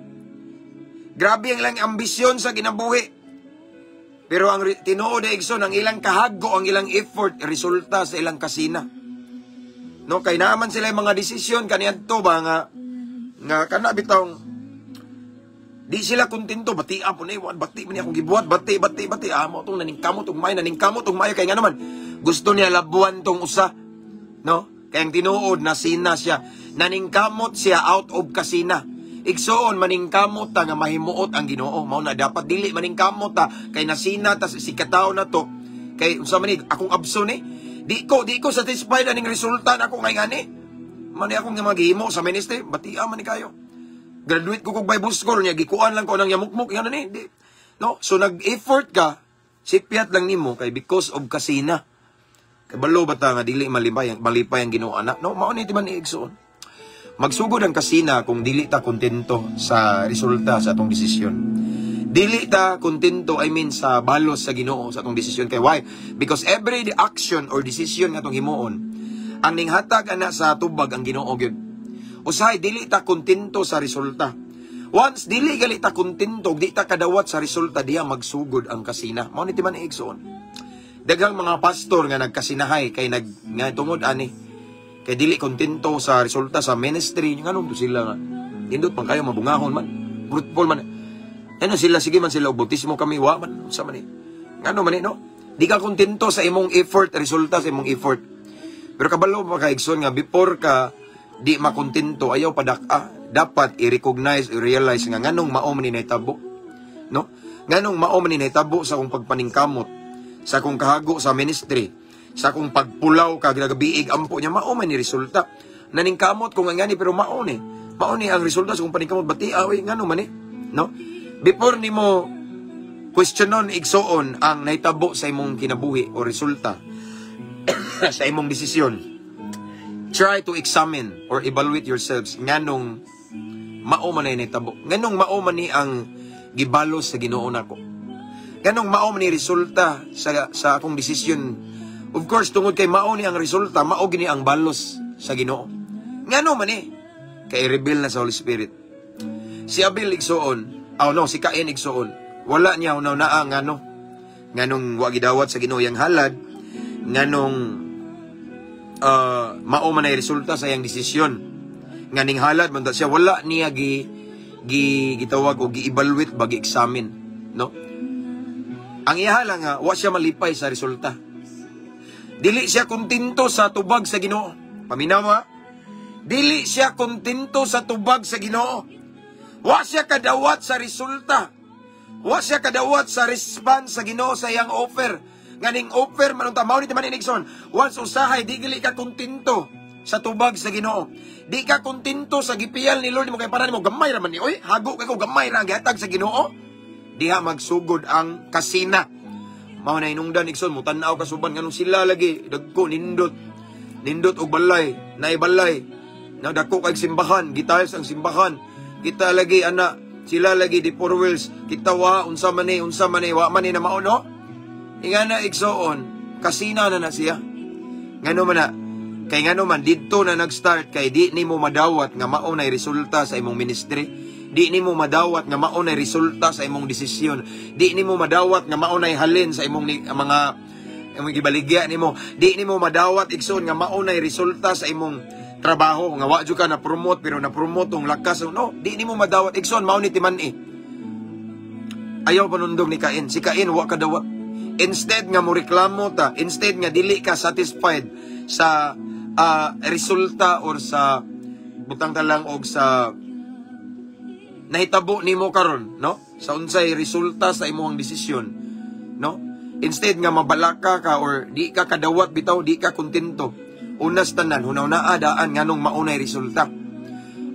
Grabe ang lang ambisyon sa kinabuhi. Pero ang tinuod na, igsoon, ang ilang kahago, ang ilang effort, resulta sa ilang kasina. No, kay naaman sila yung mga desisyon kaniadto ba nga kana bitawng di sila kontento, bati po ni bati man niya akong gibuhat, bati bati bati amo tong naningkamot og maayo, naningkamot og maayo, kay nga naman gusto niya labuan tong usa, no? Kay ang tinuod, nasina siya, naningkamot siya out of kasina. Igsoon, maningkamot ta nga mahimuot ang Ginoo. Mao na dapat dili maningkamot ta kay nasina ta si katawo na to, kay unsa man ni akong abso ni, di ko satisfied aning resulta na ako ngay ngani. Man ni akong nga maghimo sa ministry, batia man ni kayo. Graduate ko kog Bible school niya, gikuan lang ko nang yamukmuk yan ni. Di. No? So nag-effort ka, sipyat lang nimo kay because of kasina. Kay balo ba ta nga dili malipay ang Ginoo ana? No, mao ni ti man igsoon. Magsugod ang kasina kung dili ta kontento sa resulta sa atong desisyon. Dili ta kontento, I mean, sa balos sa Ginoo sa atong desisyon. Kay why? Because every action or decision nga atong himuon, ang ninghatag ana sa tubag ang Ginoo gyud. Usahay dili ta kontento sa resulta. Once dili gali ta kontento, di ta kadawat sa resulta, diya magsugod ang kasina. Mao ni ti man igsoon. Daghang mga pastor nga nagkasinahay kay nag nga tungod ani kay dili kontento sa resulta sa ministry. Nganong to sila nga nindot man kayo, mabungahon man, fruitful man. Ano sila, sige man sila og bautismo, kami wa man. Unsa man ni? Ngano man ni, no? Di ka kontento sa imong effort, resulta sa imong effort. Pero kabalo pa ka, igsoon, nga before ka di makontento, ayaw padak-a. Dapat i-recognize, i-realize nga nganong mao man ni nahitabo. No? Nganong mao man ni nahitabo sa akong pagpaningkamot, sa akong kahago sa ministry, sa akong pagpulaw kag nagabiig ampo niya, mao man ni resulta. Naningkamot ko nga ngani pero mao ni. Mao ni ang resulta sa akong paningkamot, bati away ngano man ni, no? Before nimo Questionon, igsuon, ang nahitabo sa imong kinabuhi o resulta sa imong desisyon. Try to examine or evaluate yourselves nganong mao man ay nahitabo. Nganong mao man ni ang gibalos sa Ginoo nako. Nganong mao man ni resulta sa akong desisyon. Of course, tungod kay mao ni ang resulta, mao gini ang balos sa Ginoo. Ngano man ni? Kay rebel na sa Holy Spirit. Si Abel, igsuon, oh no, si Cain, igsuon, wala niya hunahunaa ngano. Nganong wa gidawat sa Ginoo yang halad, nganong mao man ay resulta sa iyang desisyon. Nganing halad man ta siya, wala niya gi gi gitawag o gi-evaluate ba, gi-examine, no? Ang iya lang nga wa siya malipay sa resulta. Dili siya kontento sa tubag sa Ginoo. Paminaw ha? Dili siya kontento sa tubag sa Ginoo. Wa siya kadawat sa resulta. Wa siya kadawat sa response sa Ginoo sa iyang offer. Nganing offer man unta mao ni man, igsoon. Once usahay di gali ka kontento sa tubag sa Ginoo. Di ka kontento sa gipiyal ni Lord mo kay para nimo gamay ra man ni. Oy, hago kay ko, gamay ra ang gihatag sa Ginoo. Diha magsugod ang kasina. Mao na hinungdan, igsoon, mo tan-aw ka suban nganong sila lagi dagko nindot. Nindot og balay, naay balay. Na dako kay simbahan, gitiles ang simbahan. Kita lagi ana, sila lagi di four wheels. Kita wa unsa man ni, wa man ni na mao, no? Ingana, igsoon, kasina na na siya. Ngano man na? Kay ngano man didto na nag-start kay di nimo madawat nga mao na resulta sa imong ministry. Di nimo madawat nga mao na resulta sa imong desisyon. Di nimo madawat nga mao na halin sa imong mga imong gibaligya nimo. Di nimo madawat, igsoon, nga mao na resulta sa imong trabaho nga wa jud ka na promote pero na promote ang lakas, no? Di nimo madawat, igsoon, mao ni timan-i. Ayaw panundog ni Cain. Si Cain wa kadawat. Instead nga mo reklamo ta, instead nga dili ka satisfied sa resulta or sa butang talang og sa nahitabo nimo karon, no, sa unsay resulta sa imong desisyon, no, instead nga mabalaka ka or di ka kadawat bitaw, di ka kontento, unas tanan hunahunaa daan nganong maunay resulta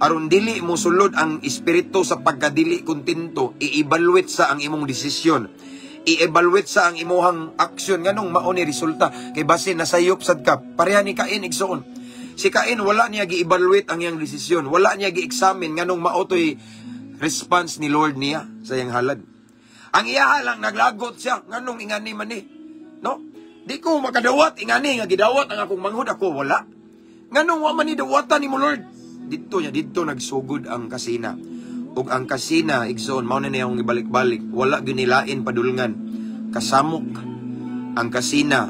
aron dili mo sulod ang espiritu sa pagkadili kontento. I-evaluate sa ang imong desisyon, i-evaluate sa ang imuhang aksyon nganong mao ni resulta kay base nasayop sad ka pareha ni Cain, igsoon. Si Cain, wala niya gi-evaluate ang iyang desisyon, wala niya gi-examine nganong mao to'y response ni Lord niya sa iyang halad. Ang iya lang, naglagot siya nganong ingani man ni, no? Di ko makadawat ingani nga gidawat ang akong manghud, ako wala. Nganong wa man ni dawatan nimo, Lord? Didto niya, didto nagsugod ang kasina. Ug ang kasina, igsoon, mao na niya akong ibalik-balik, wala ginilain padulngan. Kasamok ang kasina,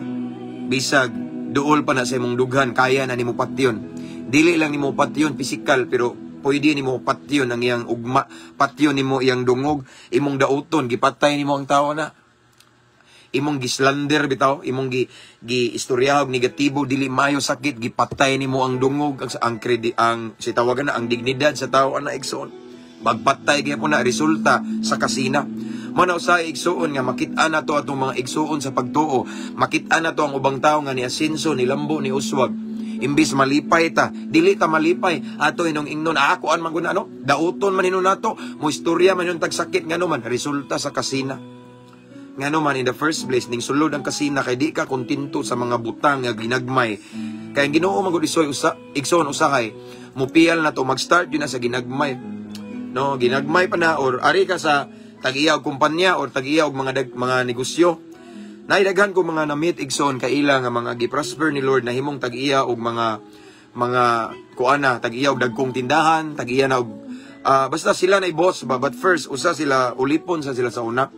bisag duol pa na sa imong dughan, kaya na nimo patyon. Dili lang nimo patyon physical, pero pwede nimo patyon ang iyang ugma, patyon nimo iyang dungog, imong dauton, gipatay nimo ang tao na. Imong gislander bitaw, imong gi gi istoryahog negatibo, dili mayo sakit, gipatay nimo ang dungog, ang credit, ang si tawagan na ang dignidad sa tao ana, igsoon. Magpatay gyapon na resulta sa kasina. Mao na usahay, igsuon, nga makit-an nato atong mga igsuon sa pagtuo, makit-an nato ang ubang tawo nga ni asenso, ni lambo, ni uswag. Imbis malipay ta, dili ta malipay. Ato inong ingnon, ah, kuan man gud na, ano? Dauton man hinon nato, mo istorya man yung tagsakit. Ngano man? Resulta sa kasina. Ngano man, in the first place ning sulod ang kasina kay di ka kontento sa mga butang nga ginagmay. Kay ang Ginoo man gud isoy usa, igsoon, usahay mupiyal na to, mag-start yun na sa ginagmay. No, ginagmay pa na or ari ka sa tag-iya og kumpanya or tag-iya og mga negosyo. Naidaghan ko mga na-meet, igsoon, kaila nga mga gi-prosper ni Lord, nahimong tag-iya og mga kuana, tag-iya og dagkong tindahan, tag-iya na og basta sila na boss ba, but first usa sila ulipon sa sila sa una.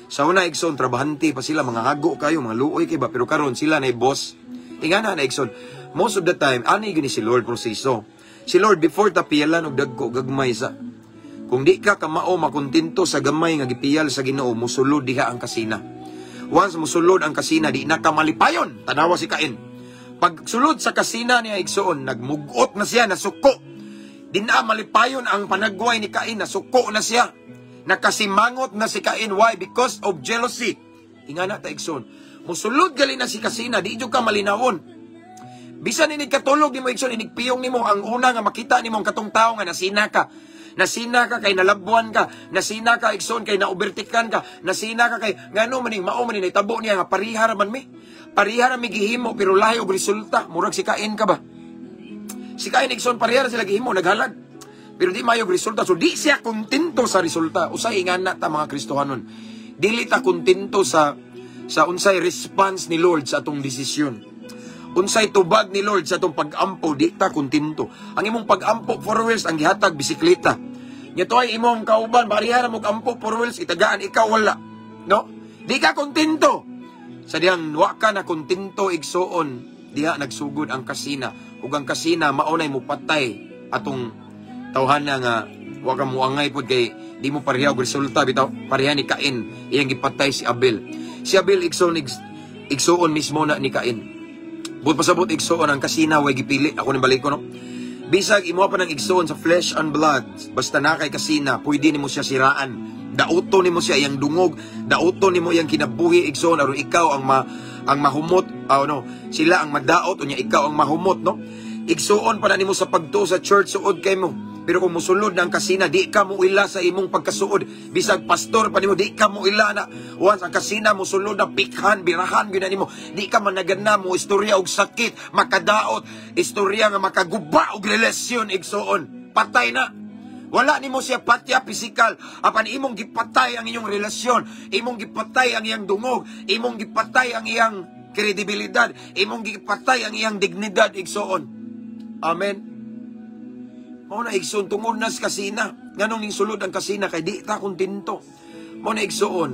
Sa una, igsoon, trabahante pa sila, mga hago kayo, mga luoy kay ba, pero karon sila na boss. Ingana na, igsoon. Most of the time, ani gini si Lord proseso. Si Lord, before ta piyalan og dagko, gagmay sa. Kung di ka kamao makontento sa gamay nga gipiyal sa Ginoo, musulod diha ang kasina. Once musulod ang kasina, di na ka malipayon. Tanawa si Cain. Pag sulod sa kasina niya, igsoon, nagmugot na siya, nasuko. Di na malipayon ang panagway ni Cain, nasuko na siya. Nakasimangot na si Cain. Why? Because of jealousy. Ingana ta, igsoon. Musulod gali na si kasina, di jud ka malinawon. Bisan inig katulog nimo, igsoon, inig piyong nimo, ang una nga makita nimo ang katong tao nga nasina ka. Nasina ka kay nalabwan ka. Nasina ka, igsoon, kay naobertikan ka. Nasina ka kay ngano maning mao man ni nahitabo niya nga pareha ra man mi. Pareha ra mi gihimo pero lahi og resulta. Murag si Cain ka ba? Si Cain, igsoon, pareha ra sila gihimo, naghalad. Pero di maayo resulta. So di siya kontento sa resulta. Usay ingana ta mga Kristohanon. Dili ta kontento sa unsay response ni Lord sa atong desisyon. Unsay tubag ni Lord sa atong pag-ampo, di ta kontento. Ang imong pag-ampo four wheels, ang gihatag bisikleta. Nya ay imong kauban, pareha ra mo ampo four wheels, itagaan ikaw wala. No? Di ka kontento. Sa dihang wa ka na kontento, igsuon, diha nagsugod ang kasina. Ug ang kasina maunay mo patay atong tawhana nga wa ka muangay pod kay di mo pareha og resulta bitaw, pareha ni Cain, iyang gipatay si Abel. Si Abel, igsoon, igsuon mismo na ni Cain. But pasabot, igsuon, ang kasina way gipili. Ako ni balik ko, no. Bisag imo pa ng igsuon sa flesh and blood, basta na kay kasina, pwede nimo siya siraan. Dauto nimo siya iyang dungog, dauto nimo iyang kinabuhi, igsuon, aron ikaw ang mahumot, oh, no, sila ang madaot unya ikaw ang mahumot, no. Igsuon pa na nimo sa pagtuo sa church, suod kay mo. Pero kung musulod na ang kasina, di ka mo ila sa imong pagkasuod. Bisag pastor pa nimo, di ka mo ila na. Once ang kasina musulod na, pikhan, birahan, gyud na nimo. Di ka managana mo istorya og sakit, makadaot, istorya nga makaguba og relasyon, igsuon. Patay na. Wala nimo siya patya pisikal. Apan imong gipatay ang inyong relasyon, imong gipatay ang iyang dungog, imong gipatay ang iyang kredibilidad, imong gipatay ang iyang dignidad, igsuon. Amen. Mao na, igsoon, tungod na sa kasina. Nganong ning sulod ang kasina? Kay di ta kontento. Mao na, igsoon,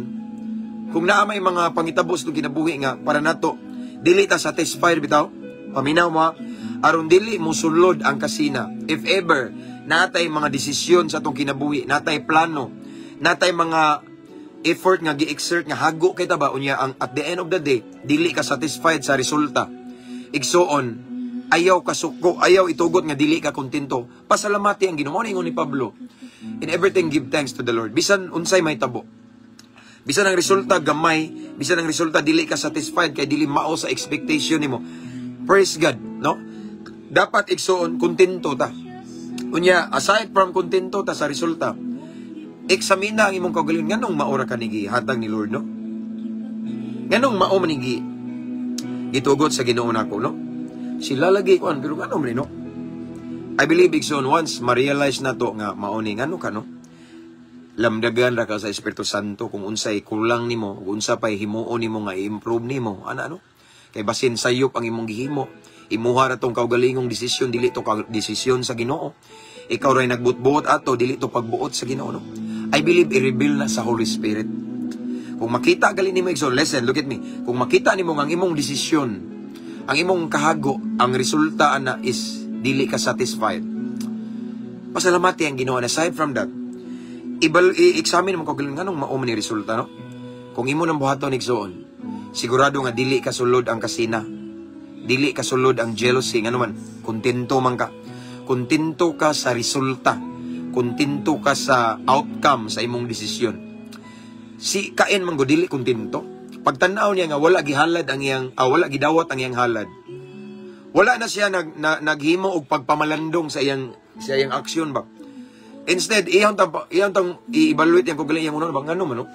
kung naa may mga pangitabo sa kinabuhi nga para nato dili ta satisfied bitaw. Paminaw mo ha? Aron dili mo sulod ang kasina. If ever natay mga desisyon sa atong kinabuhi, natay plano, natay mga effort nga gi-exert nga hago kay ta ba, unya ang at the end of the day dili ka satisfied sa resulta. Igsuon, ayaw kasuko, ayaw itugot nga dili ka kontento. Pasalamati ang Ginoo. Mao ni ingon ni Pablo. "In everything give thanks to the Lord." Bisan unsay mahitabo. Bisan ang resulta gamay, bisan ang resulta dili ka satisfied kay dili mao sa expectation nimo. Praise God, no? Dapat, igsuon, kontento ta. Unya, aside from kontento ta sa resulta, eksamina ang imong kaugalingon. Nganong mao ra kani gihatag ni Lord, no? Nganong mao man ni gitugot sa Ginoo nako, no? Sila lagi kuan pero ngano man ni, no? I believe, igsoon, once ma-realize na to nga mao ni, ngano ka, no? Lamdagan ra ka sa Espiritu Santo kung unsay kulang nimo, kung unsa pay himuon nimo nga i-improve nimo, ana, no? Kay basin sayop ang imong gihimo. Imuha ra tong kaugalingong desisyon, dili to desisyon sa Ginoo. Ikaw ray nagbutbuot ato, dili to pagbuot sa Ginoo, no? I believe i-reveal na sa Holy Spirit. Kung makita gali nimo, igsoon, listen, look at me. Kung makita nimo nga ang imong desisyon, ang imong kahago, ang resulta ana is dili ka satisfied. Pasalamati ang Ginoo. And aside from that, i-examine mo kung nganong mao man ni resulta, no? Kung imo nang buhaton, igsoon, sigurado nga dili ka sulod ang kasina. Dili ka sulod ang jealousy. Ngano man, kontento man ka. Kontento ka sa resulta. Kontento ka sa outcome sa imong desisyon. Si Cain man gud dili kontento. Pagtanaw niya nga wala gihalad ang iyang wala gidawat ang iyang halad. Wala na siya naghimo og pagpamalandong sa iyang aksyon ba. Instead, iyang tang i-evaluate yang kagaling iyang una ba, ngano man, no?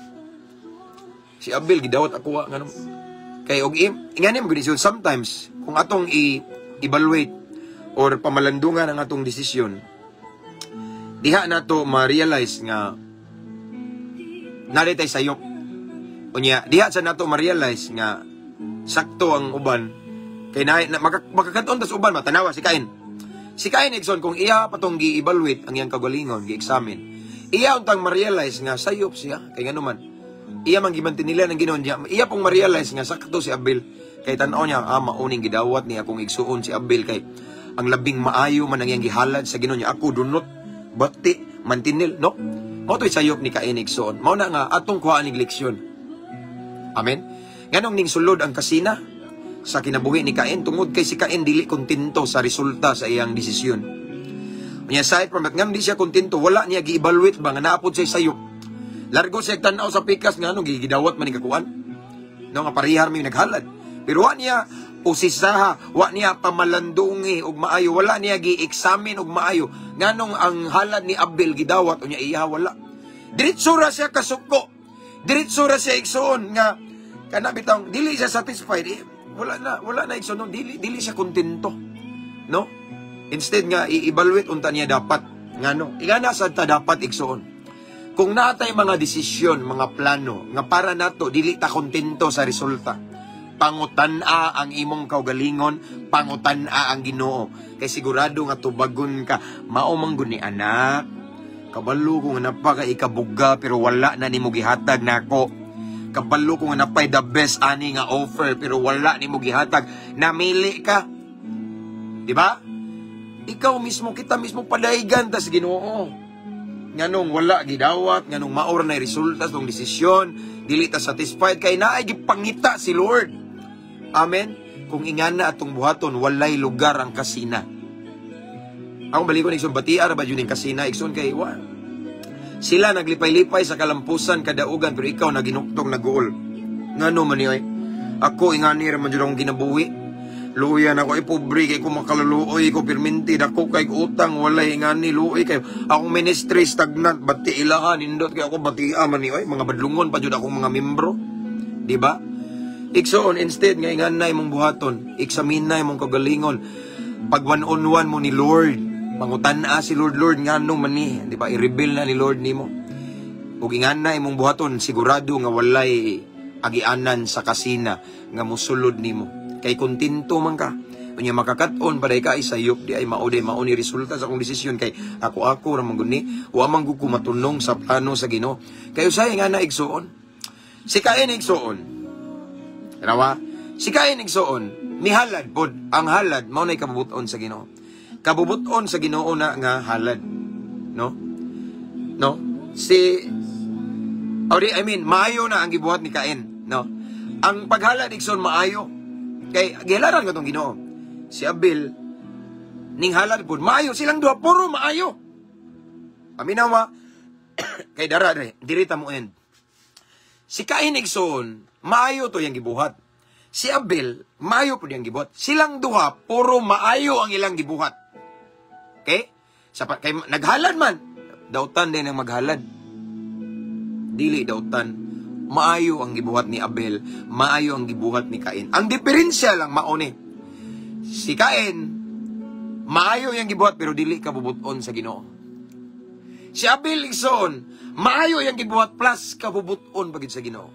Si Abel gidawat, ako wa, ngano? Kay og ingani mo gud, sometimes kung atong i-evaluate or pamalandungan ang atong desisyon, diha nato ma-realize nga naa tay sayop. Unya, diha sa nato ma-realize nga sakto ang uban kay na makakaton tas uban matanawa si Cain. Si Cain, igsoon, kung iya patong gi-evaluate ang iyang kagalingon, gi-examine, iya untang ma-realize nga sayop siya kay ngano man iya man gimantinila ng Ginoo niya. Iya pong ma-realize nga sakto si Abel kay tan-aw niya, ah, mauning gidawat ni akong igsuon si Abel kay ang labing maayo man ang iyang gihalad sa Ginoo niya. Ako dunot, bati, mantinil, no? Mao to'y sayop ni Cain, igsoon. Mao na nga atong kuhaan ning leksyon. Amen. Nganong ning sulod ang kasina sa kinabuhi ni Cain? Tungod kay si Cain dili kontento sa resulta sa iyang desisyon. Unya, aside from that, nganong di siya kontento, wala niya gi-evaluate ba nga naapod siya sayop. Largo siya tan-aw sa pikas nga anong gidawat man ni kakuan. No, nga parehar may naghalad. Pero wa niya Usisaha, wa niya pamalandungi og maayo, wala niya gi-examine og maayo nganong ang halad ni Abel gidawat unya iya wala. Diretso ra siya kasuko. Diretso ra siya, igsoon, nga kana bitang dili siya satisfied eh, wala na, igsoon, no? Dili siya kontento, no? Instead nga i-evaluate unta niya dapat ngano ingana sad ta dapat, igsoon, kung natay mga desisyon, mga plano nga para nato dili ta kontento sa resulta, pangutan-a ang imong kaugalingon, pangutan-a ang Ginoo kay sigurado nga tubagon ka. Mao man gud ni, anak, kabalo ko nga napaka ikabuga pero wala na nimo gihatag nako. Kabalo ko nga napay the best ani nga offer pero wala nimo gihatag, namili ka, di ba? Ikaw mismo, kita mismo, padaygan ta sa Ginoo nganong wala gidawat, nganong mao ra na resulta sa desisyon, dili ta satisfied kay naay gipangita si Lord. Amen. Kung ingana atong buhaton, walay lugar ang kasina. Akong balikon, igsoon, batia ra ba yun yung kasina, igsoon, kay wa sila naglipay-lipay sa kalampusan kadaugan pero ikaw naginuktong naguol. Ngano man ni ay? Ako ingani ra man jud akong ginabuhi. Luya na ako ay pobre kay ko, makaluluoy ko pirminti, dako kay utang, walay ingani, luoy kay akong ministry stagnant, bati ilahan nindot kay ako, batia man ni oy, mga badlungon pa jud akong mga membro, di ba? Igsoon, instead nga inganay mong buhaton, examine na imong kagalingon. Pag one on one mo ni Lord, pangutan-a si Lord, "Lord, ngano man ni?" Di ba? I-reveal na ni Lord nimo. Ug ingana imong buhaton, sigurado nga walay agianan sa kasina nga musulod nimo. Kay kontento man ka. Unya makakat-on paday ka ay sayop di ay mao di mao ni resulta sa akong desisyon kay ako ako ra man gud ni, wa man gud ko matunong sa plano sa Ginoo. Kay usahay nga na, igsoon. Si Cain, igsoon. Rawa, si Cain, igsoon, nihalad pod. Ang halad mao nay kabubuton sa Ginoo. Kabubuton sa Ginoo na nga halad. No? No? Si Oh, di, I mean, maayo na ang gibuhat ni Cain, no? Ang paghalad, igsoon, maayo. Kay gihalaran ko tong Ginoo. Si Abel ning halad pod maayo, silang duha puro maayo. Paminaw ma kay dara diri, diri ta mo end. Si Cain, igsoon, maayo to yang gibuhat. Si Abel, maayo pud yang gibuhat. Silang duha puro maayo ang ilang gibuhat. Okay? Kay naghalad man, dautan din ang maghalad. Dili dautan. Maayo ang gibuhat ni Abel, maayo ang gibuhat ni Cain. Ang diferensya lang mao ni. Si Cain, maayo yang gibuhat pero dili kabubuton sa Ginoo. Si Abel, igsoon, maayo yang gibuhat plus kabubuton pagid sa Ginoo.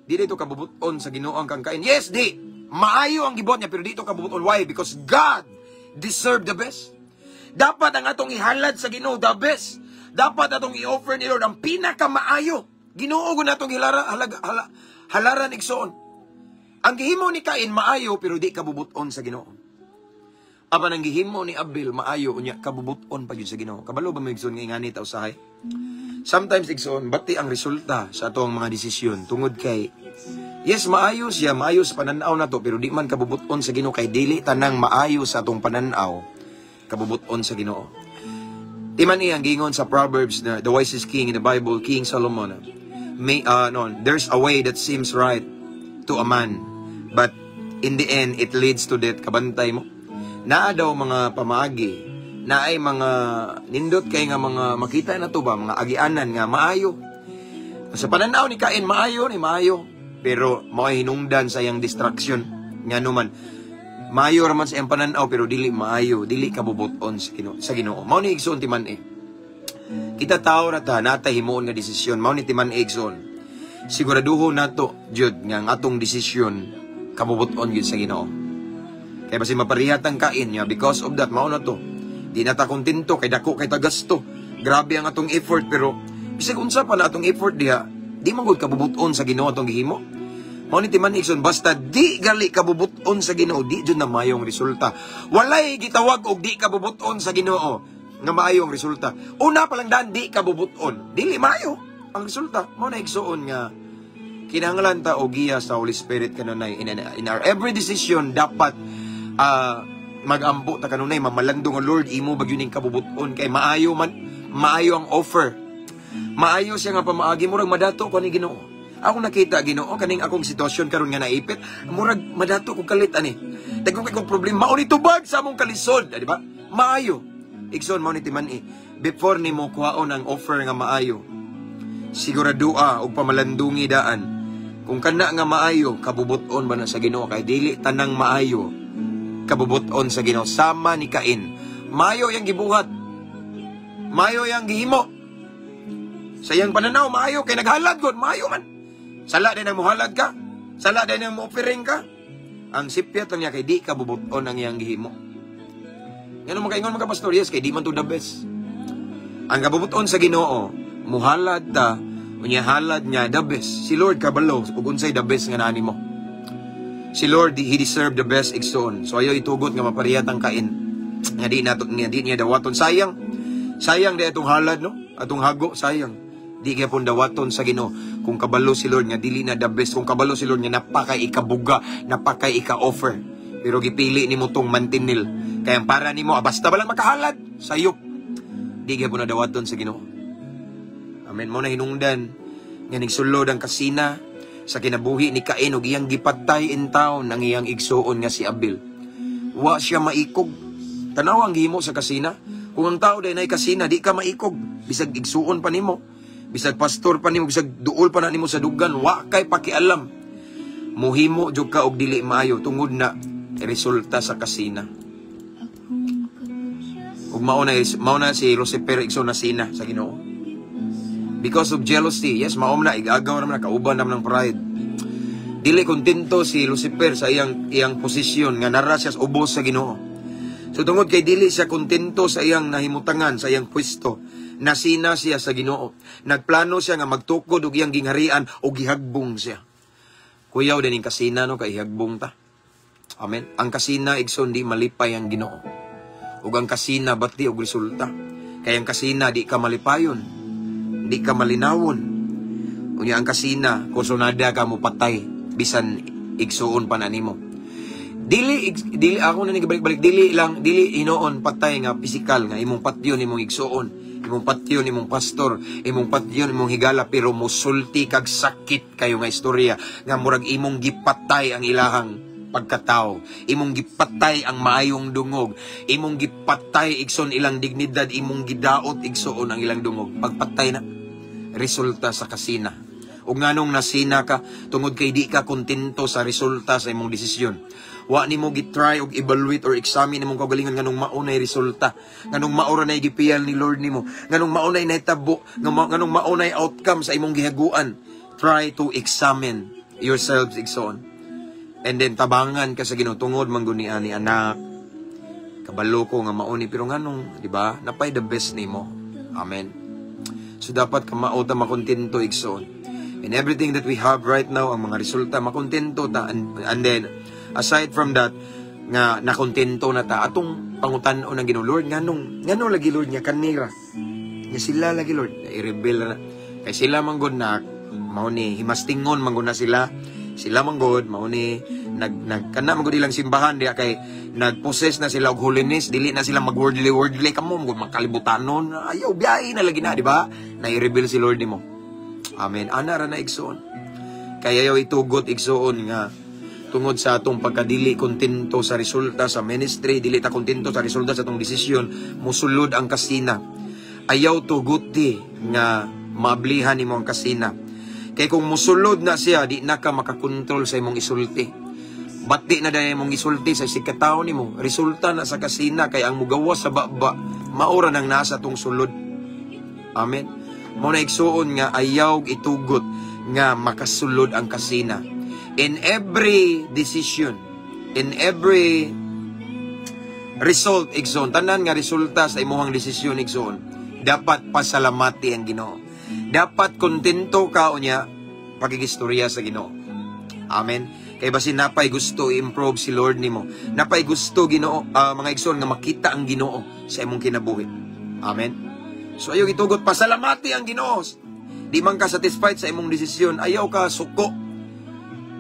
Dili to kabubuton sa Ginoo ang kang Cain. Yes, di. Maayo ang gibuhat niya pero di to kabubuton. Why? Because God deserve the best. Dapat ang atong ihalad sa Ginoo the best. Dapat atong i-offer ni Lord ang pinakamaayo. Ginoo gud natong hilara, halag, hala, halaran, igsoon. Ang gihimo ni Cain maayo pero di kabubuton sa Ginoo. Apan ang gihimo ni Abel maayo unya kabubuton pa gyud sa Ginoo. Kabalo ba mo, igsoon, nga ingani ta usahay? Sometimes, igsoon, bati ang resulta sa atong mga desisyon tungod kay yes, maayo siya, maayo sa pananaw nato pero di man kabubuton sa Ginoo kay dili tanang maayo sa atong pananaw kabubuton sa Ginoo. Di man iyang gingon sa Proverbs na the wisest king in the Bible, King Solomon, may, no, there's a way that seems right to a man, but in the end, it leads to death. Kabantay mo. Naa daw mga pamaagi, naay mga nindot kay nga mga makita na to ba, mga agianan nga maayo. Sa pananaw ni Cain, maayo ni maayo. Pero mao hinungdan sa iyang destruction. Nga naman, maayo raman sa iyang pananaw pero dili maayo, dili kabubuton sa Ginoo. Mao ni, igsoon, timan eh. Kita tao ra ta, natay himuon nga desisyon, mao ni timan eh, igsoon. Siguraduhon nato jud nga ang atong desisyon kabubuton gyud sa Ginoo. Kay basin maparihat ang Cain niya because of that mao na to. Di na ta kontento kay dako kay tagasto. Grabe ang atong effort pero bisag unsa pa na atong effort diha, di man gud kabubuton sa Ginoo atong gihimo. Mao ni timan, igsoon, basta di gali kabubuton sa Ginoo, di jud na maayong resulta. Walay gitawag og di kabubuton sa Ginoo nga maayong resulta. Una pa lang dan di kabubuton, dili maayo ang resulta. Mao na, igsoon, nga kinahanglan ta og giya sa Holy Spirit kanunay in our every decision. Dapat magampo ta kanunay, mamalandong nga, "Lord, imo ba gyud ning kabubuton?" Kay maayo man, maayo ang offer. Maayo siya nga pamaagi, murag madato ko ni Ginoo. Akong nakita, Ginoo, kaning akong sitwasyon karon nga naipit, murag madato kog kalit ani. Dagko kay kong problema, mao ni tubag sa among kalisod, ah, di ba? Maayo. Igsoon, mao ni timan-i. Before nimo kuhaon ang offer nga maayo, siguradoa og pamalandungi daan. Kung kana nga maayo, kabubuton ba na sa Ginoo? Kay dili tanang maayo kabubuton sa Ginoo. Sama ni Cain. Maayo yang gibuhat. Maayo yang gihimo. Sa iyang pananaw, maayo kay naghalad gud, maayo man. Sala din ang muhalad ka. Sala din ang mo-offering ka. Ang sipyat lang niya kay di ka bubuton ang iyang gihimo. Ngano makaingon mga pastor? Yes, kay di man to the best. Ang kabubuton sa Ginoo, muhalad ta, unya halad niya the best. Si Lord kabalo ug unsay the best nga naa nimo. Si Lord, He deserve the best, igsoon. So ayaw itugot nga mapariyat ang Cain. Nga di nato nga di niya dawaton, sayang. Sayang di atong halad, no? Atong hago, sayang. Di gyapon dawaton sa Ginoo kung kabalo si Lord nga dili na the best, kung kabalo si Lord nga napakay ikabuga, napakay ika-offer. Pero gipili nimo tong mantinil. Kaya ang para nimo, ah, basta ba lang makahalad, sayop. Di gyapon na dawaton sa Ginoo. Amen. Mo na hinungdan nga nigsulod ang kasina sa kinabuhi ni Cain ug iyang gipatay in town ang iyang igsuon nga si Abel. Wa siya maikog. Tanaw ang gihimo sa kasina. Kung ang tao dahil kasina, di ka maikog. Bisag igsuon pa nimo, bisag pastor pa nimo, bisag duol pa na nimo sa dugan, wa kay pakialam. Muhimo jud ka og dili maayo tungod na resulta sa kasina. Ug mao na si Lucifer, igsoon, nasina sa Ginoo. Because of jealousy, yes, mao na igagaw naman na kauban naman ng pride. Dili kontento si Lucifer sa iyang iyang posisyon nga nara siya sa ubos sa Ginoo. So tungod kay dili siya kontento sa iyang nahimutangan, sa iyang pwesto, nasina siya sa Ginoo. Nagplano siya nga magtukod og iyang gingharian o gihagbong siya. Kuyaw din yung kasina, no, kay ihagbong ta. Amen. Ang kasina, igsoon, di malipay ang Ginoo. Ug ang kasina bati og resulta. Kay ang kasina, di ka malipayon. Di ka malinawon. Unya ang kasina, kursunada ka mo patay bisan igsuon pa na nimo. Dili ako na nagibalik-balik, dili lang, dili hinuon patay nga pisikal nga imong patyon imong igsuon, imong patyon imong pastor, imong patyon imong higala, pero musulti kag sakit kayo nga istorya nga murag imong gipatay ang ilahang pagkatao, imong gipatay ang maayong dungog, imong gipatay, igsoon, ilang dignidad, imong gidaot, igsoon, ang ilang dungog. Pagpatay na resulta sa kasina. Ug nganong nasina ka? Tungod kay di ka kontento sa resulta sa imong desisyon. Wa nimo gi-try og evaluate or examine imong kaugalingon nganong mao nay resulta, nganong mao ra nay gipiyal ni Lord nimo, nganong mao nay nahitabo, nganong mao nay outcome sa imong gihaguan. Try to examine yourselves, igsoon. And then tabangan ka sa Ginoo tungod man guni ani, anak. Kabalo ko nga mao ni, pero nganong, di ba? Napay the best nimo. Amen. So dapat ka mao ta makontento, igsoon. In everything that we have right now, ang mga resulta, makontento ta. And then, aside from that, nga nakontento na ta, atong pangutan-on ang Ginoo, "Lord, nganong lagi, Lord, nga kanira? Nga sila lagi, Lord," i-reveal na. Kay sila man gud na, mao ni, himastingon man gud na sila. Sila man gud, mao ni, nag, nag, kana man gud ilang simbahan, diya kay, nag-possess na sila og holiness, dili na sila mag-worldly worldly kamo, mag makalibutanon, ayaw, biyahe na lagi na, di ba? Na-reveal si Lord nimo. Amen. Ana ra na, igsoon. Kaya ayaw itugot, igsoon, nga tungod sa atong pagkadili kontento sa resulta sa ministry, dili ta kontento sa resulta sa atong desisyon, musulod ang kasina. Ayaw tuguti nga maablihan nimo ang kasina. Kay kung musulod na siya, di na ka makakontrol sa imong isulti. Bati na dahil imong isulti sa sikataw nimo, resulta na sa kasina kay ang mugawas sa baba, maura nang nasa tong sulod. Amen. Mao na, igsuon, nga ayaw itugot nga makasulod ang kasina. In every decision, in every result, igsoon, tanan nga resulta sa imuhang desisyon, igsoon, dapat pasalamati ang Ginoo. Dapat kontento ka unya pakigistorya sa Ginoo. Amen. Kay basin napay gusto i-improve si Lord nimo. Napay gusto Ginoo, mga igsoon, nga makita ang Ginoo sa imong kinabuhi. Amen. So ayaw itugot, pasalamati ang Ginoo. Di man ka satisfied sa imong desisyon, ayaw ka suko.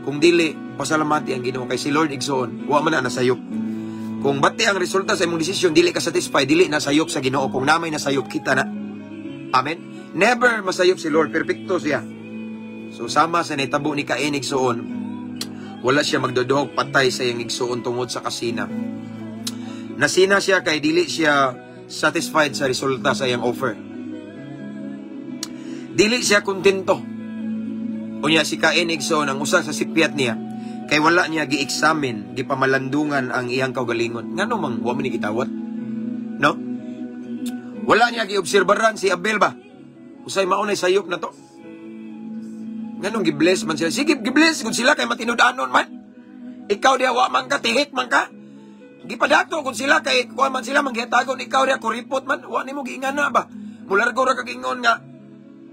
Kung dili, pasalamati ang Ginoo kay si Lord, igsoon, wa man na nasayop. Kung bati ang resulta sa imong desisyon, dili ka satisfied, dili na sayop sa Ginoo. Kung namay nasayop, kita na. Amen. Never masayop si Lord, perpekto siya. So sama sa nitabo ni Cain, igsuon, wala siya magduduhog patay sa iyang igsuon tungod sa kasina. Nasina siya kay dili siya satisfied sa resulta sa iyang offer. Dili siya kontento. Unya si Cain, igsoon, ang usa sa sipyat niya kay wala niya gi-examine, gipamalandungan ang iyang kaugalingon. Ngano mang wa man ni gitawat? No? Wala niya giobserbaran si Abel ba? Usay mao nay sayop na to. Nganong gi-bless man sila? Sige, gi-bless kung sila kay matinud-anon man. Ikaw diha wa man ka, tihik man ka. Gipadato kung sila kay kuan man sila, manggihatagon, ikaw diha kuripot man, wa nimo giingana ba? Mulargo ra kag ingon nga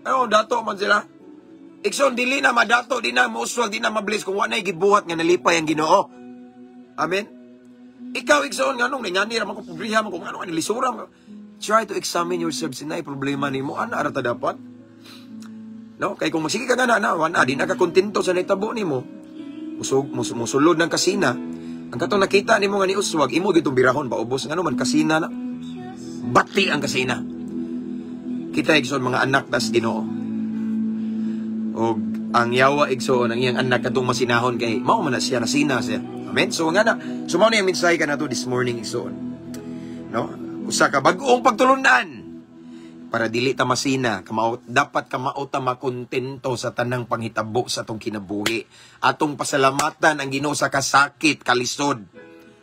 ano dato man sila. Igsoon, dili na madato, di na mouswag, di na mabless kung wa na gibuhat nga nalipay ang Ginoo. Amen. Ikaw, igsoon, nganong ningani ra man ko, pobriha man ko, ngano ani lisura man ko. Try to examine yourself sinay problema nimo ana ra ta dapat. No, kay kung magsige ka nga na, na, wala, di na ka kontento sa nahitabo nimo. Musulod ng kasina. Ang katong nakita nimo nga ni uswag, imo gitong birahon ba ubos, ngano man kasina na. Bati ang kasina. Kita, igsoon, mga anak tas Ginoo. Og ang yawa, igsoon, ang iyang anak katong masinahon kay mao man na siya, nasina siya. Amen. So nga na, so mao ni ang mensahe ka nato this morning, igsoon. No? Usa ka bag-ong pagtulunan para dili ta masina, kamao, dapat kamao ta makontento sa tanang panghitabo sa atong kinabuhi. Atong pasalamatan ang Ginoo sa kasakit, kalisod,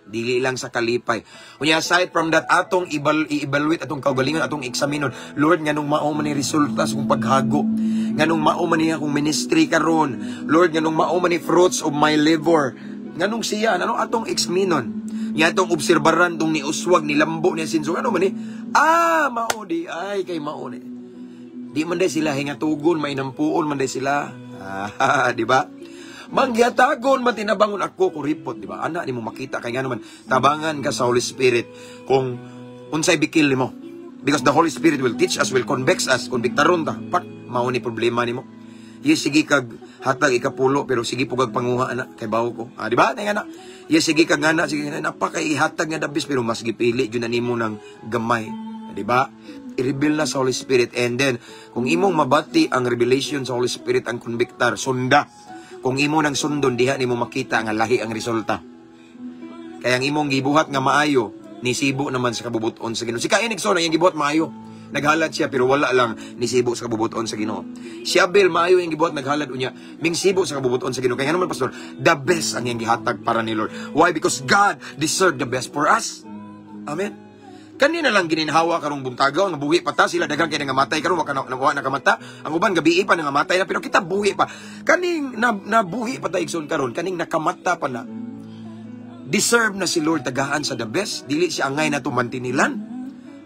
dili lang sa kalipay. Unya aside from that, atong i-evaluate atong kaugalingon, atong eksaminon. Lord, nganong mao man ni resulta sa akong paghago? Nganong mao man ni akong ministry karon? Lord, nganong mao man ni fruits of my labor? Nganong siya? Ano atong eksaminon? Nya atong obserbaran tong niuswag, nilambo niya sinso. Ano man ni? Ah, mao di ay kay mao ni. Di man day sila hingatugon, may nampuon man day sila. Ah, di ba? Mangyatagon man tinabangon ako kuripot, di ba? Ana nimo makita kay ngano man tabangan ka sa Holy Spirit kung unsay bikil nimo. Because the Holy Spirit will teach us, will convict us, konbiktaron ta. Pak, mao ni problema nimo. Yes, sige kag hatag ikapulo pero sige pugag panguha ana kay bawo ko. Ah, di ba? Tinga na. Yes, sige kag ngana, sige na napaka ihatag nga dabis pero mas gipili jud na nimo ng gamay. Di ba? I-reveal na sa Holy Spirit, and then kung imong mabati ang revelation sa Holy Spirit, ang convictor, sunda. Kung imo nang sundon, diha nimo makita nga lahi ang resulta. Kaya ang imong gibuhat nga maayo, nisibo naman sa kabubuton sa Ginoo. Si Cain, igsoon, ang iyang gibuhat maayo. Naghalad siya pero wala lang nisibo sa kabubuton sa Ginoo. Si Abel, maayo yung gibuhat, naghalad unya, mingsibo sa kabubuton sa Ginoo. Kaya naman, pastor, the best ang iyang gihatag para ni Lord. Why? Because God deserved the best for us. Amen. Kanina lang gininhawa karong buntagaw, nga buhi pa ta sila, daghan kay nangamatay karon, wa ka na, wa nakamata. Ang uban gabii pa nangamatay na, pero kita buhi pa. Kaning na, nabuhi pa ta, igsoon, karon, kaning nakamata pa na. Deserve na si Lord tagaan sa the best, dili siya angay na tumantinilan.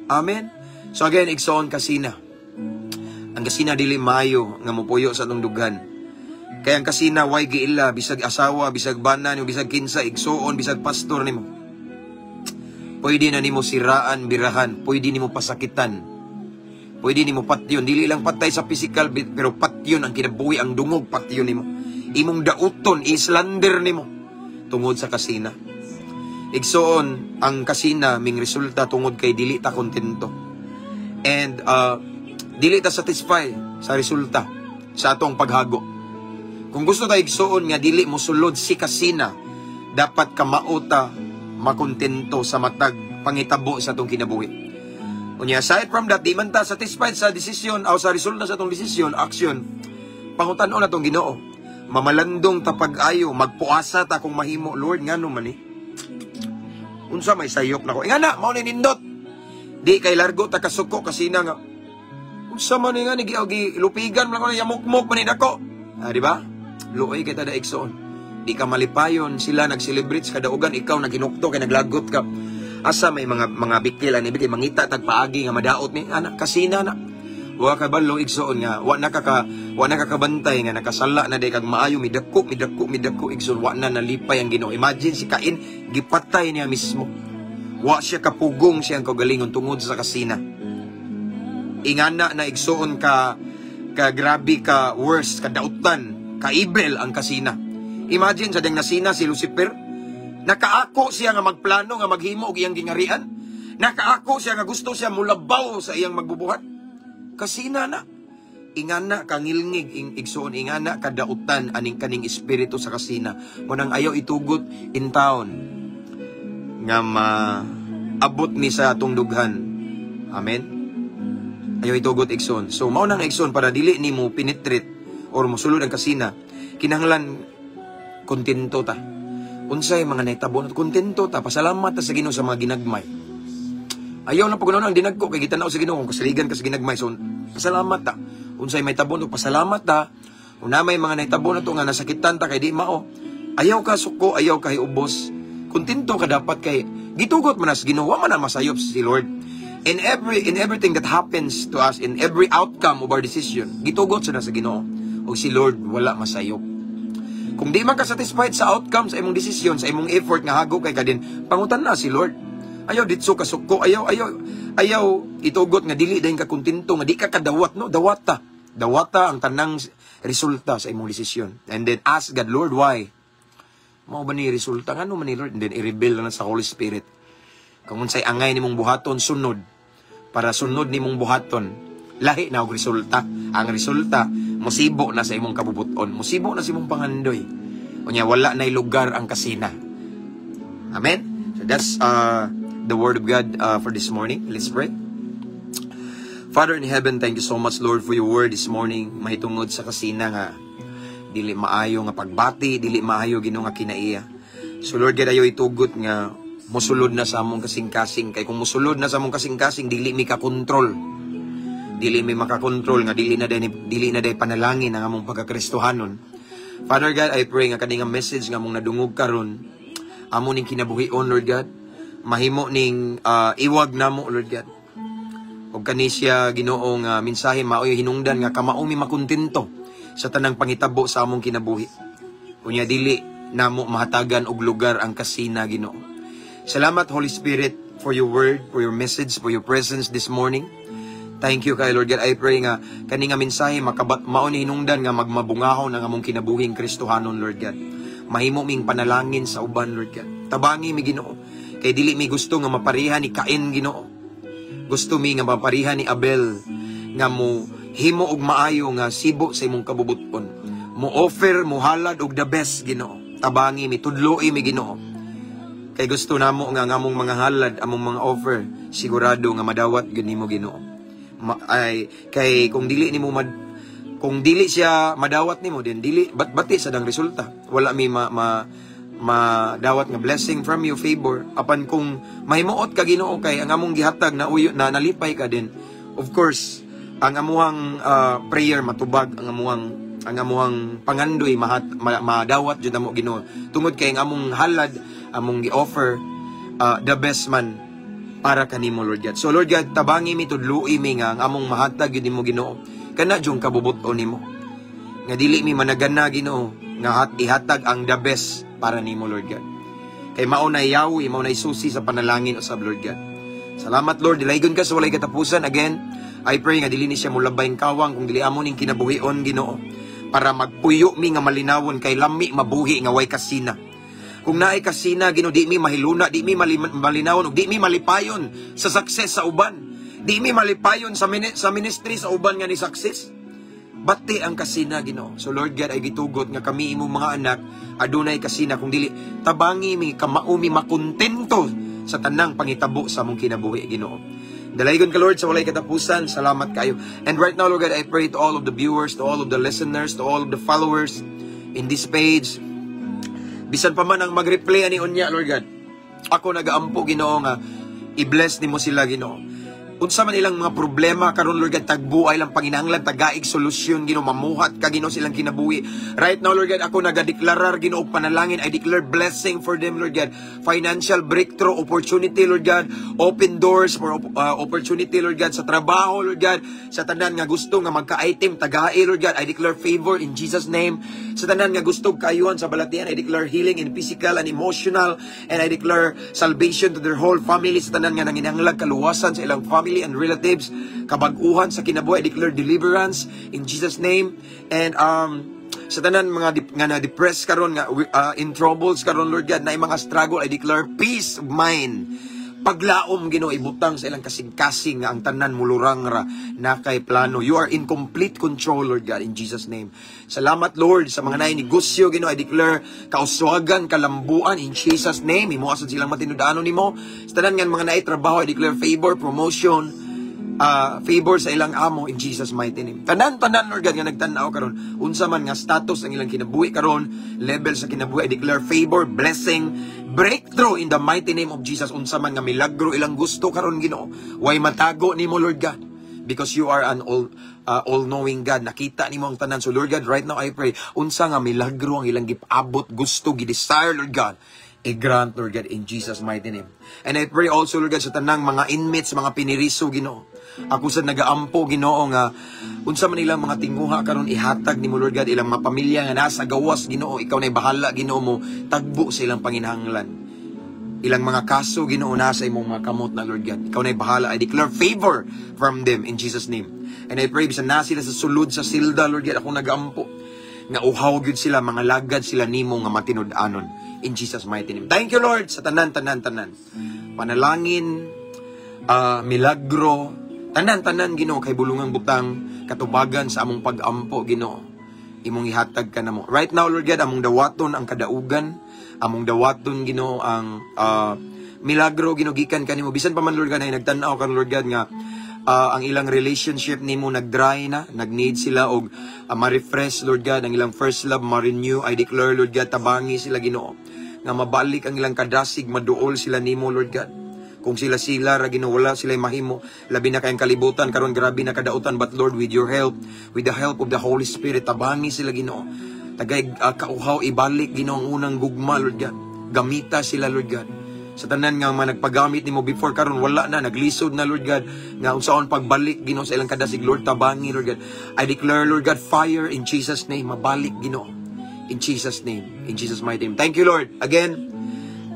Amen. So again, igsoon, kasina. Ang kasina dili maayo nga mopuyo sa atong dughan. Kaya ang kasina way giila, bisag asawa, bisag bana nimo, bisag kinsa, igsuon, bisag pastor nimo. Pwede na nimo siraan, birahan, pwede nimo pasakitan. Pwede nimo patyon, dili lang patay sa physical pero patyon ang kinabuhi, ang dungog patyon nimo. Imong dauton, islander nimo tungod sa kasina. Igsoon, ang kasina ming resulta tungod kay dili ta kontento. And dili ta satisfy sa resulta sa atong paghago. Kung gusto ta, igsoon, nga dili mosulod si kasina, dapat kamao ta makontento sa matag pangitabo sa atong kinabuhi. Unya, aside from that, di man ta satisfied sa desisyon o sa resulta sa atong desisyon, action, pangutan-on atong Ginoo. Mamalandong ta pag-ayo, magpuasa ta kung mahimo, "Lord, ngano man ni? Unsa may sayop nako?" Nga na, mao ni nindot. Di kay largo ta kasuko kasina nga. Unsa man ni nga ni gi lupigan man ko, yamukmok man ni dako. Ah, di ba? Luoy kay tada, igsoon. Di ka malipayon, sila nag-celebrate sa kadaugan, ikaw naginukto kay naglagot ka. Asa may mga bikil ani kay mangita tag paagi nga madaot ni anak kasina na. Wa ka balo, igsoon, nga wa na ka kabantay nga nakasala na day kag maayo, midako, midako, midako, igsoon, wa na nalipay ang Ginoo. Imagine si Cain, gipatay niya mismo. Wa siya kapugong siyang kaugalingon tungod sa kasina. Ingana na, igsoon, ka ka grabe ka worst, ka dautan, ka evil ang kasina. Imagine sa ding nasina si Lucifer, nakaako siya nga magplano nga maghimo og iyang gingarian. Nakaako siya nga gusto siya mulabaw sa iyang magbubuhat. Kasina na. Ingana kangilngig ing igsuon, ingana kadautan aning kaning espiritu sa kasina. Mao nang ayaw itugot in town nga maabot ni sa atong dughan. Amen. Ayaw itugot, igsoon. So mao nang, igsoon, para dili nimo penetrate or mosulod ang kasina, kinahanglan kontento ta. Unsay mga nahitabo, kontento ta, pasalamat ta sa Ginoo sa mga ginagmay. Ayaw na pag ang dinagko kay gitanaw sa Ginoo kung kasaligan ka sa ginagmay. So pasalamat ta. Unsay mahitabo no, pasalamat ta. Una may mga nahitabo na to nga nasakitan ta kay di mao. Ayaw ka suko, ayaw ka hiubos. Kontento ka dapat kay gitugot man na sa Ginoo, wa man na masayop si Lord. In everything that happens to us, in every outcome of our decision, gitugot sa na sa Ginoo. O si Lord wala masayop. Kung di man ka satisfied sa outcome sa imong desisyon, sa imong effort nga hago kay ka din, pangutan na si Lord. Ayaw ditso ka suko, ayaw ayaw ayaw itugot nga dili dayon ka kontento, nga di ka kadawat, no, dawata. Dawata ang tanang resulta sa imong desisyon. And then ask God, "Lord, why? Mao ba ni resulta? Ngano man ni, Lord?" And then i-reveal na sa Holy Spirit kung unsay angay nimong buhaton sunod, para sunod nimong buhaton lahi na og resulta. Ang resulta musibo na sa imong kabubuton, musibo na sa imong pangandoy. Unya wala na lugar ang kasina. Amen. So that's the word of God for this morning. Let's pray. Father in heaven, thank you so much, Lord, for your word this morning. Mahitungod sa kasina nga dili maayo nga pagbati, dili maayo, Ginoo, nga kinaiya. So Lord God, ayaw itugot nga musulod na sa among kasing-kasing, kay kung musulod na sa among kasing-kasing, dili mi ka kontrol. Dili mi makakontrol nga dili na day panalangin ang among pagkakristohanon. Father God, I pray nga kani nga message nga among nadungog karon, amo ning kinabuhion, Lord God. Mahimo ning iwag namo, Lord God. Ug kani siya, Ginoo, nga mensahe maoy hinungdan nga kamao mi makontento sa tanang pangitabo sa among kinabuhi. Unya dili namo mahatagan og lugar ang kasina, Ginoo. Salamat, Holy Spirit, for your word, for your message, for your presence this morning. Thank you kay Lord God. I pray nga kani nga mensahe makabat mao ni hinungdan nga magmabungahon ang among kinabuhing Kristohanon, Lord God. Mahimo ming panalangin sa uban, Lord God. Tabangi mi, Ginoo. Kay dili mi gusto nga mapariha ni Cain, Ginoo. Gusto mi nga mapariha ni Abel nga mo himo og maayo nga sibo sa imong kabubuton. Mo offer, mo halad og the best, Ginoo. Tabangi mi, tudloi mi, Ginoo. Kay gusto namo nga ang among mga halad, among mga offer, sigurado nga madawat gyud nimo, Ginoo. Ay kay kung dili siya madawat nimo din dili bat bati sa dang resulta. Wala mi ma, ma madawat nga blessing from you, favor. Apan kung mahimuot ka, Ginoo, kay ang among gihatag na uyo na nalipay ka din, of course ang amuang prayer matubag, ang amuang pangandoy madawat jud namo, Ginoo, tungod kay ang among halad, among gi-offer, the best man para kanimo, Lord God. So Lord God, tabangi mi, tudloi mi nga ang among mahatag gyud nimo, Ginoo, kana jung kabubuton nimo, nga dili mi managana, Ginoo, nga ihatag ang the best para nimo, Lord God. Kay mao na Yahweh, mao na susi sa panalangin usab, Lord God. Salamat, Lord, dilaygon ka sa walay katapusan. Again, I pray nga dili ni siya mulabay kawang kung dili amo ning kinabuhion, Ginoo, para magpuyo mi nga malinawon, kay lami mabuhi nga way kasina. Kung naay kasina, Ginoo, di mi mahiluna, di mi malinawon ug di mi malipayon sa success sa uban. Di mi malipayon sa ministry sa uban nga ni success. Bati ang kasina, Ginoo. So Lord God, ay gitugot nga kami imong mga anak adunay kasina kung dili, tabangi mi kamao mi makontento sa tanang pangitabo sa among kinabuhi, Ginoo. Dalaygon ka, Lord, sa walay katapusan. Salamat kayo. And right now, Lord God, I pray to all of the viewers, to all of the listeners, to all of the followers in this page. Bisan pa man ang mag-replay ani unya, Lord God. Ako nagaampo, Ginoo, nga i-bless nimo sila, Ginoo. Unsa man ilang mga problema karon, Lord God, tagbuay lang panginahanglan, tagaig solusyon, Ginoo, mamuhat ka, Ginoo, silang kinabuhi. Right now, Lord God, ako nagadeklarar, Ginoo, og panalangin. I declare blessing for them, Lord God. Financial breakthrough, opportunity, Lord God. Open doors for opportunity, Lord God, sa trabaho, Lord God. Sa tanan nga gusto nga magka-item, tagai, Lord God, I declare favor in Jesus' name. Sa tanan nga gusto kaayuhan sa balatian, I declare healing in physical and emotional, and I declare salvation to their whole family. Sa tanan nga nanginahanglag kaluwasan sa ilang family and relatives, kabag-uhan sa kinabuhi, I declare deliverance in Jesus' name. And sa tanan mga nga na-depress karon, nga in troubles karon, Lord God, na mga struggle, I declare peace of mind. Paglaom, Ginoo, ibutang sa ilang kasing-kasing nga ang tanan mulurang ra na kay plano. You are in complete control, Lord God, in Jesus' name. Salamat, Lord, sa mga naay negosyo, Ginoo, I declare kauswagan, kalambuan in Jesus' name. Himoa sad silang matinud-anon nimo. Sa tanan nga mga naay trabaho, I declare favor, promotion, favor sa ilang amo in Jesus' mighty name. Tanan-tanan, Lord God, nga nagtan-aw karon, unsa man nga status ang ilang kinabuhi karon, level sa kinabuhi, I declare favor, blessing, breakthrough in the mighty name of Jesus. Unsa man nga milagro ilang gusto karon, Ginoo, way matago nimo, Lord God. Because you are an all-knowing God. Nakita nimo ang tanan. So Lord God, right now I pray, unsa nga milagro ang ilang gipabot, gusto, gi-desire, Lord God, i-grant, Lord God, in Jesus' mighty name. And I pray also, Lord God, sa tanang mga inmates, mga piniriso, Ginoo. Ako sa nagaampo, Ginoo, nga unsa man ilang mga tinguha karon, ihatag nimo, Lord God, ilang mga pamilya nga nasa gawas, Ginoo, ikaw na bahala, Ginoo, mo tagbo sa ilang panginahanglan. Ilang mga kaso, Ginoo, nasa imong mga kamot na, Lord God. Ikaw na bahala. I declare favor from them in Jesus' name. And I pray bisan na sila sa sulod sa silda, Lord God, ako nagaampo nga uhaw gyud sila, mga lagad sila nimo nga matinud-anon in Jesus' mighty name. Thank you, Lord, sa tanan, tanan, tanan. Panalangin, milagro, tanan, tanan, Ginoo, kay bulungang butang katubagan sa among pag-ampo, Ginoo. Imong ihatag ka namo. Right now, Lord God, among dawaton ang kadaugan, among dawaton, Ginoo, ang milagro, Ginoo, gikan kanimo. Bisan pa man, Lord God, ay nagtan-aw karon, Lord God, nga ang ilang relationship nimo nag-dry na, nag-need sila og ma-refresh, Lord God, ang ilang first love ma-renew. I declare, Lord God, tabangi sila, Ginoo, nga mabalik ang ilang kadasig, maduol sila nimo, Lord God. Kung sila sila ra, Ginoo, wala sila mahimo. Labi na kayang kalibutan karon, grabe na kadautan, but Lord, with your help, with the help of the Holy Spirit, tabangi sila, Ginoo. Tagay kauhaw, ibalik, Ginoo, ang unang gugma, Lord God. Gamita sila, Lord God. Sa tanan nga mga nagpagamit nimo before, karon wala na, naglisod na, Lord God, nga unsaon pagbalik, Ginoo, sa ilang kadasig, Lord, tabangi, Lord God. I declare, Lord God, fire in Jesus' name, mabalik, Ginoo. In Jesus' name, in Jesus' mighty name. Thank you, Lord. Again,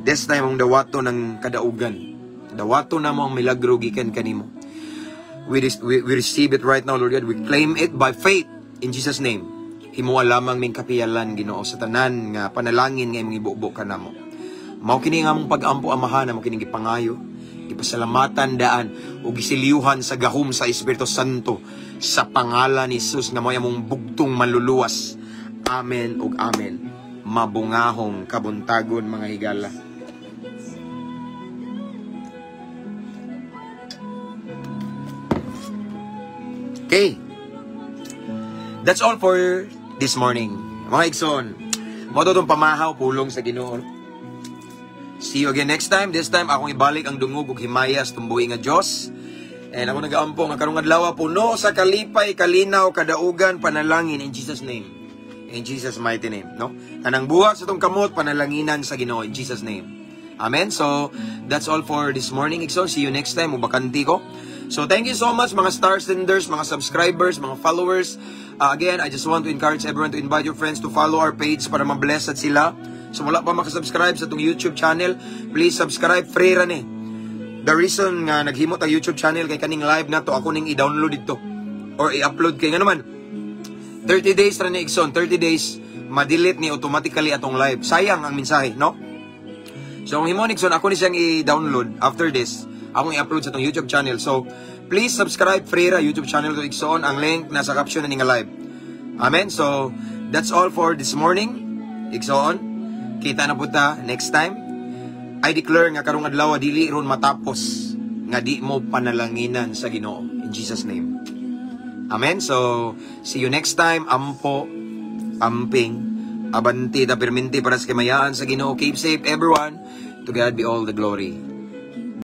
this time ang dawato ng kadaugan. Dawato na mo ang milagro gikan kanimo. We receive it right now, Lord God. We claim it by faith in Jesus' name. Himoa lamang ming kapiyalan, Ginoo, sa tanan nga panalangin nga imong ibubo kanamo. Mao kini nga among pag-ampo, Amahan, amo kining gipangayo, gipasalamatan daan ug gisiliuhan sa gahom sa Espiritu Santo sa pangalan ni Jesus nga mo'y among bugtong manluluwas. Amen ug amen. Mabungahong kabuntagon, mga higala. Okay. That's all for this morning. Mga igsoon, mao to tong pamahaw pulong sa Ginoo. See you again next time. This time akong ibalik ang dungog ug himaya sa tumbuhi nga Dios. And ako nagaampo nga karong adlaw puno sa kalipay, kalinaw, kadaugan, panalangin in Jesus' name. In Jesus' mighty name, no? Tanang buhat sa tong kamot, panalanginan sa Ginoo in Jesus' name. Amen. So, that's all for this morning, igsoon. See you next time. Mubakanti ko. So, thank you so much, mga star senders, mga subscribers, mga followers. Again, I just want to encourage everyone to invite your friends to follow our page para ma-bless at sila. So, wala pa makasubscribe sa itong YouTube channel, please subscribe. Free ra ni. The reason nga naghimot ang YouTube channel kay kaning live na to, ako ning i-download dito or i-upload kay nga naman. 30 days ra ni, igsoon, 30 days ma-delete ni automatically atong live. Sayang ang mensahe, no? So, ang himo, igsoon, ako ni siyang i-download after this. Akong i-upload sa itong YouTube channel. So, please subscribe, free ra YouTube channel to, igsoon. Ang link nasa caption na ni nga live. Amen. So, that's all for this morning, igsoon. Kita na po ta next time. I declare nga karong adlaw dili ron matapos nga di mo panalanginan sa Ginoo in Jesus' name. Amen. So, see you next time. Ampo, amping, abanti ta perminti para sa kimayaan sa Ginoo. Keep safe, everyone. To God be all the glory.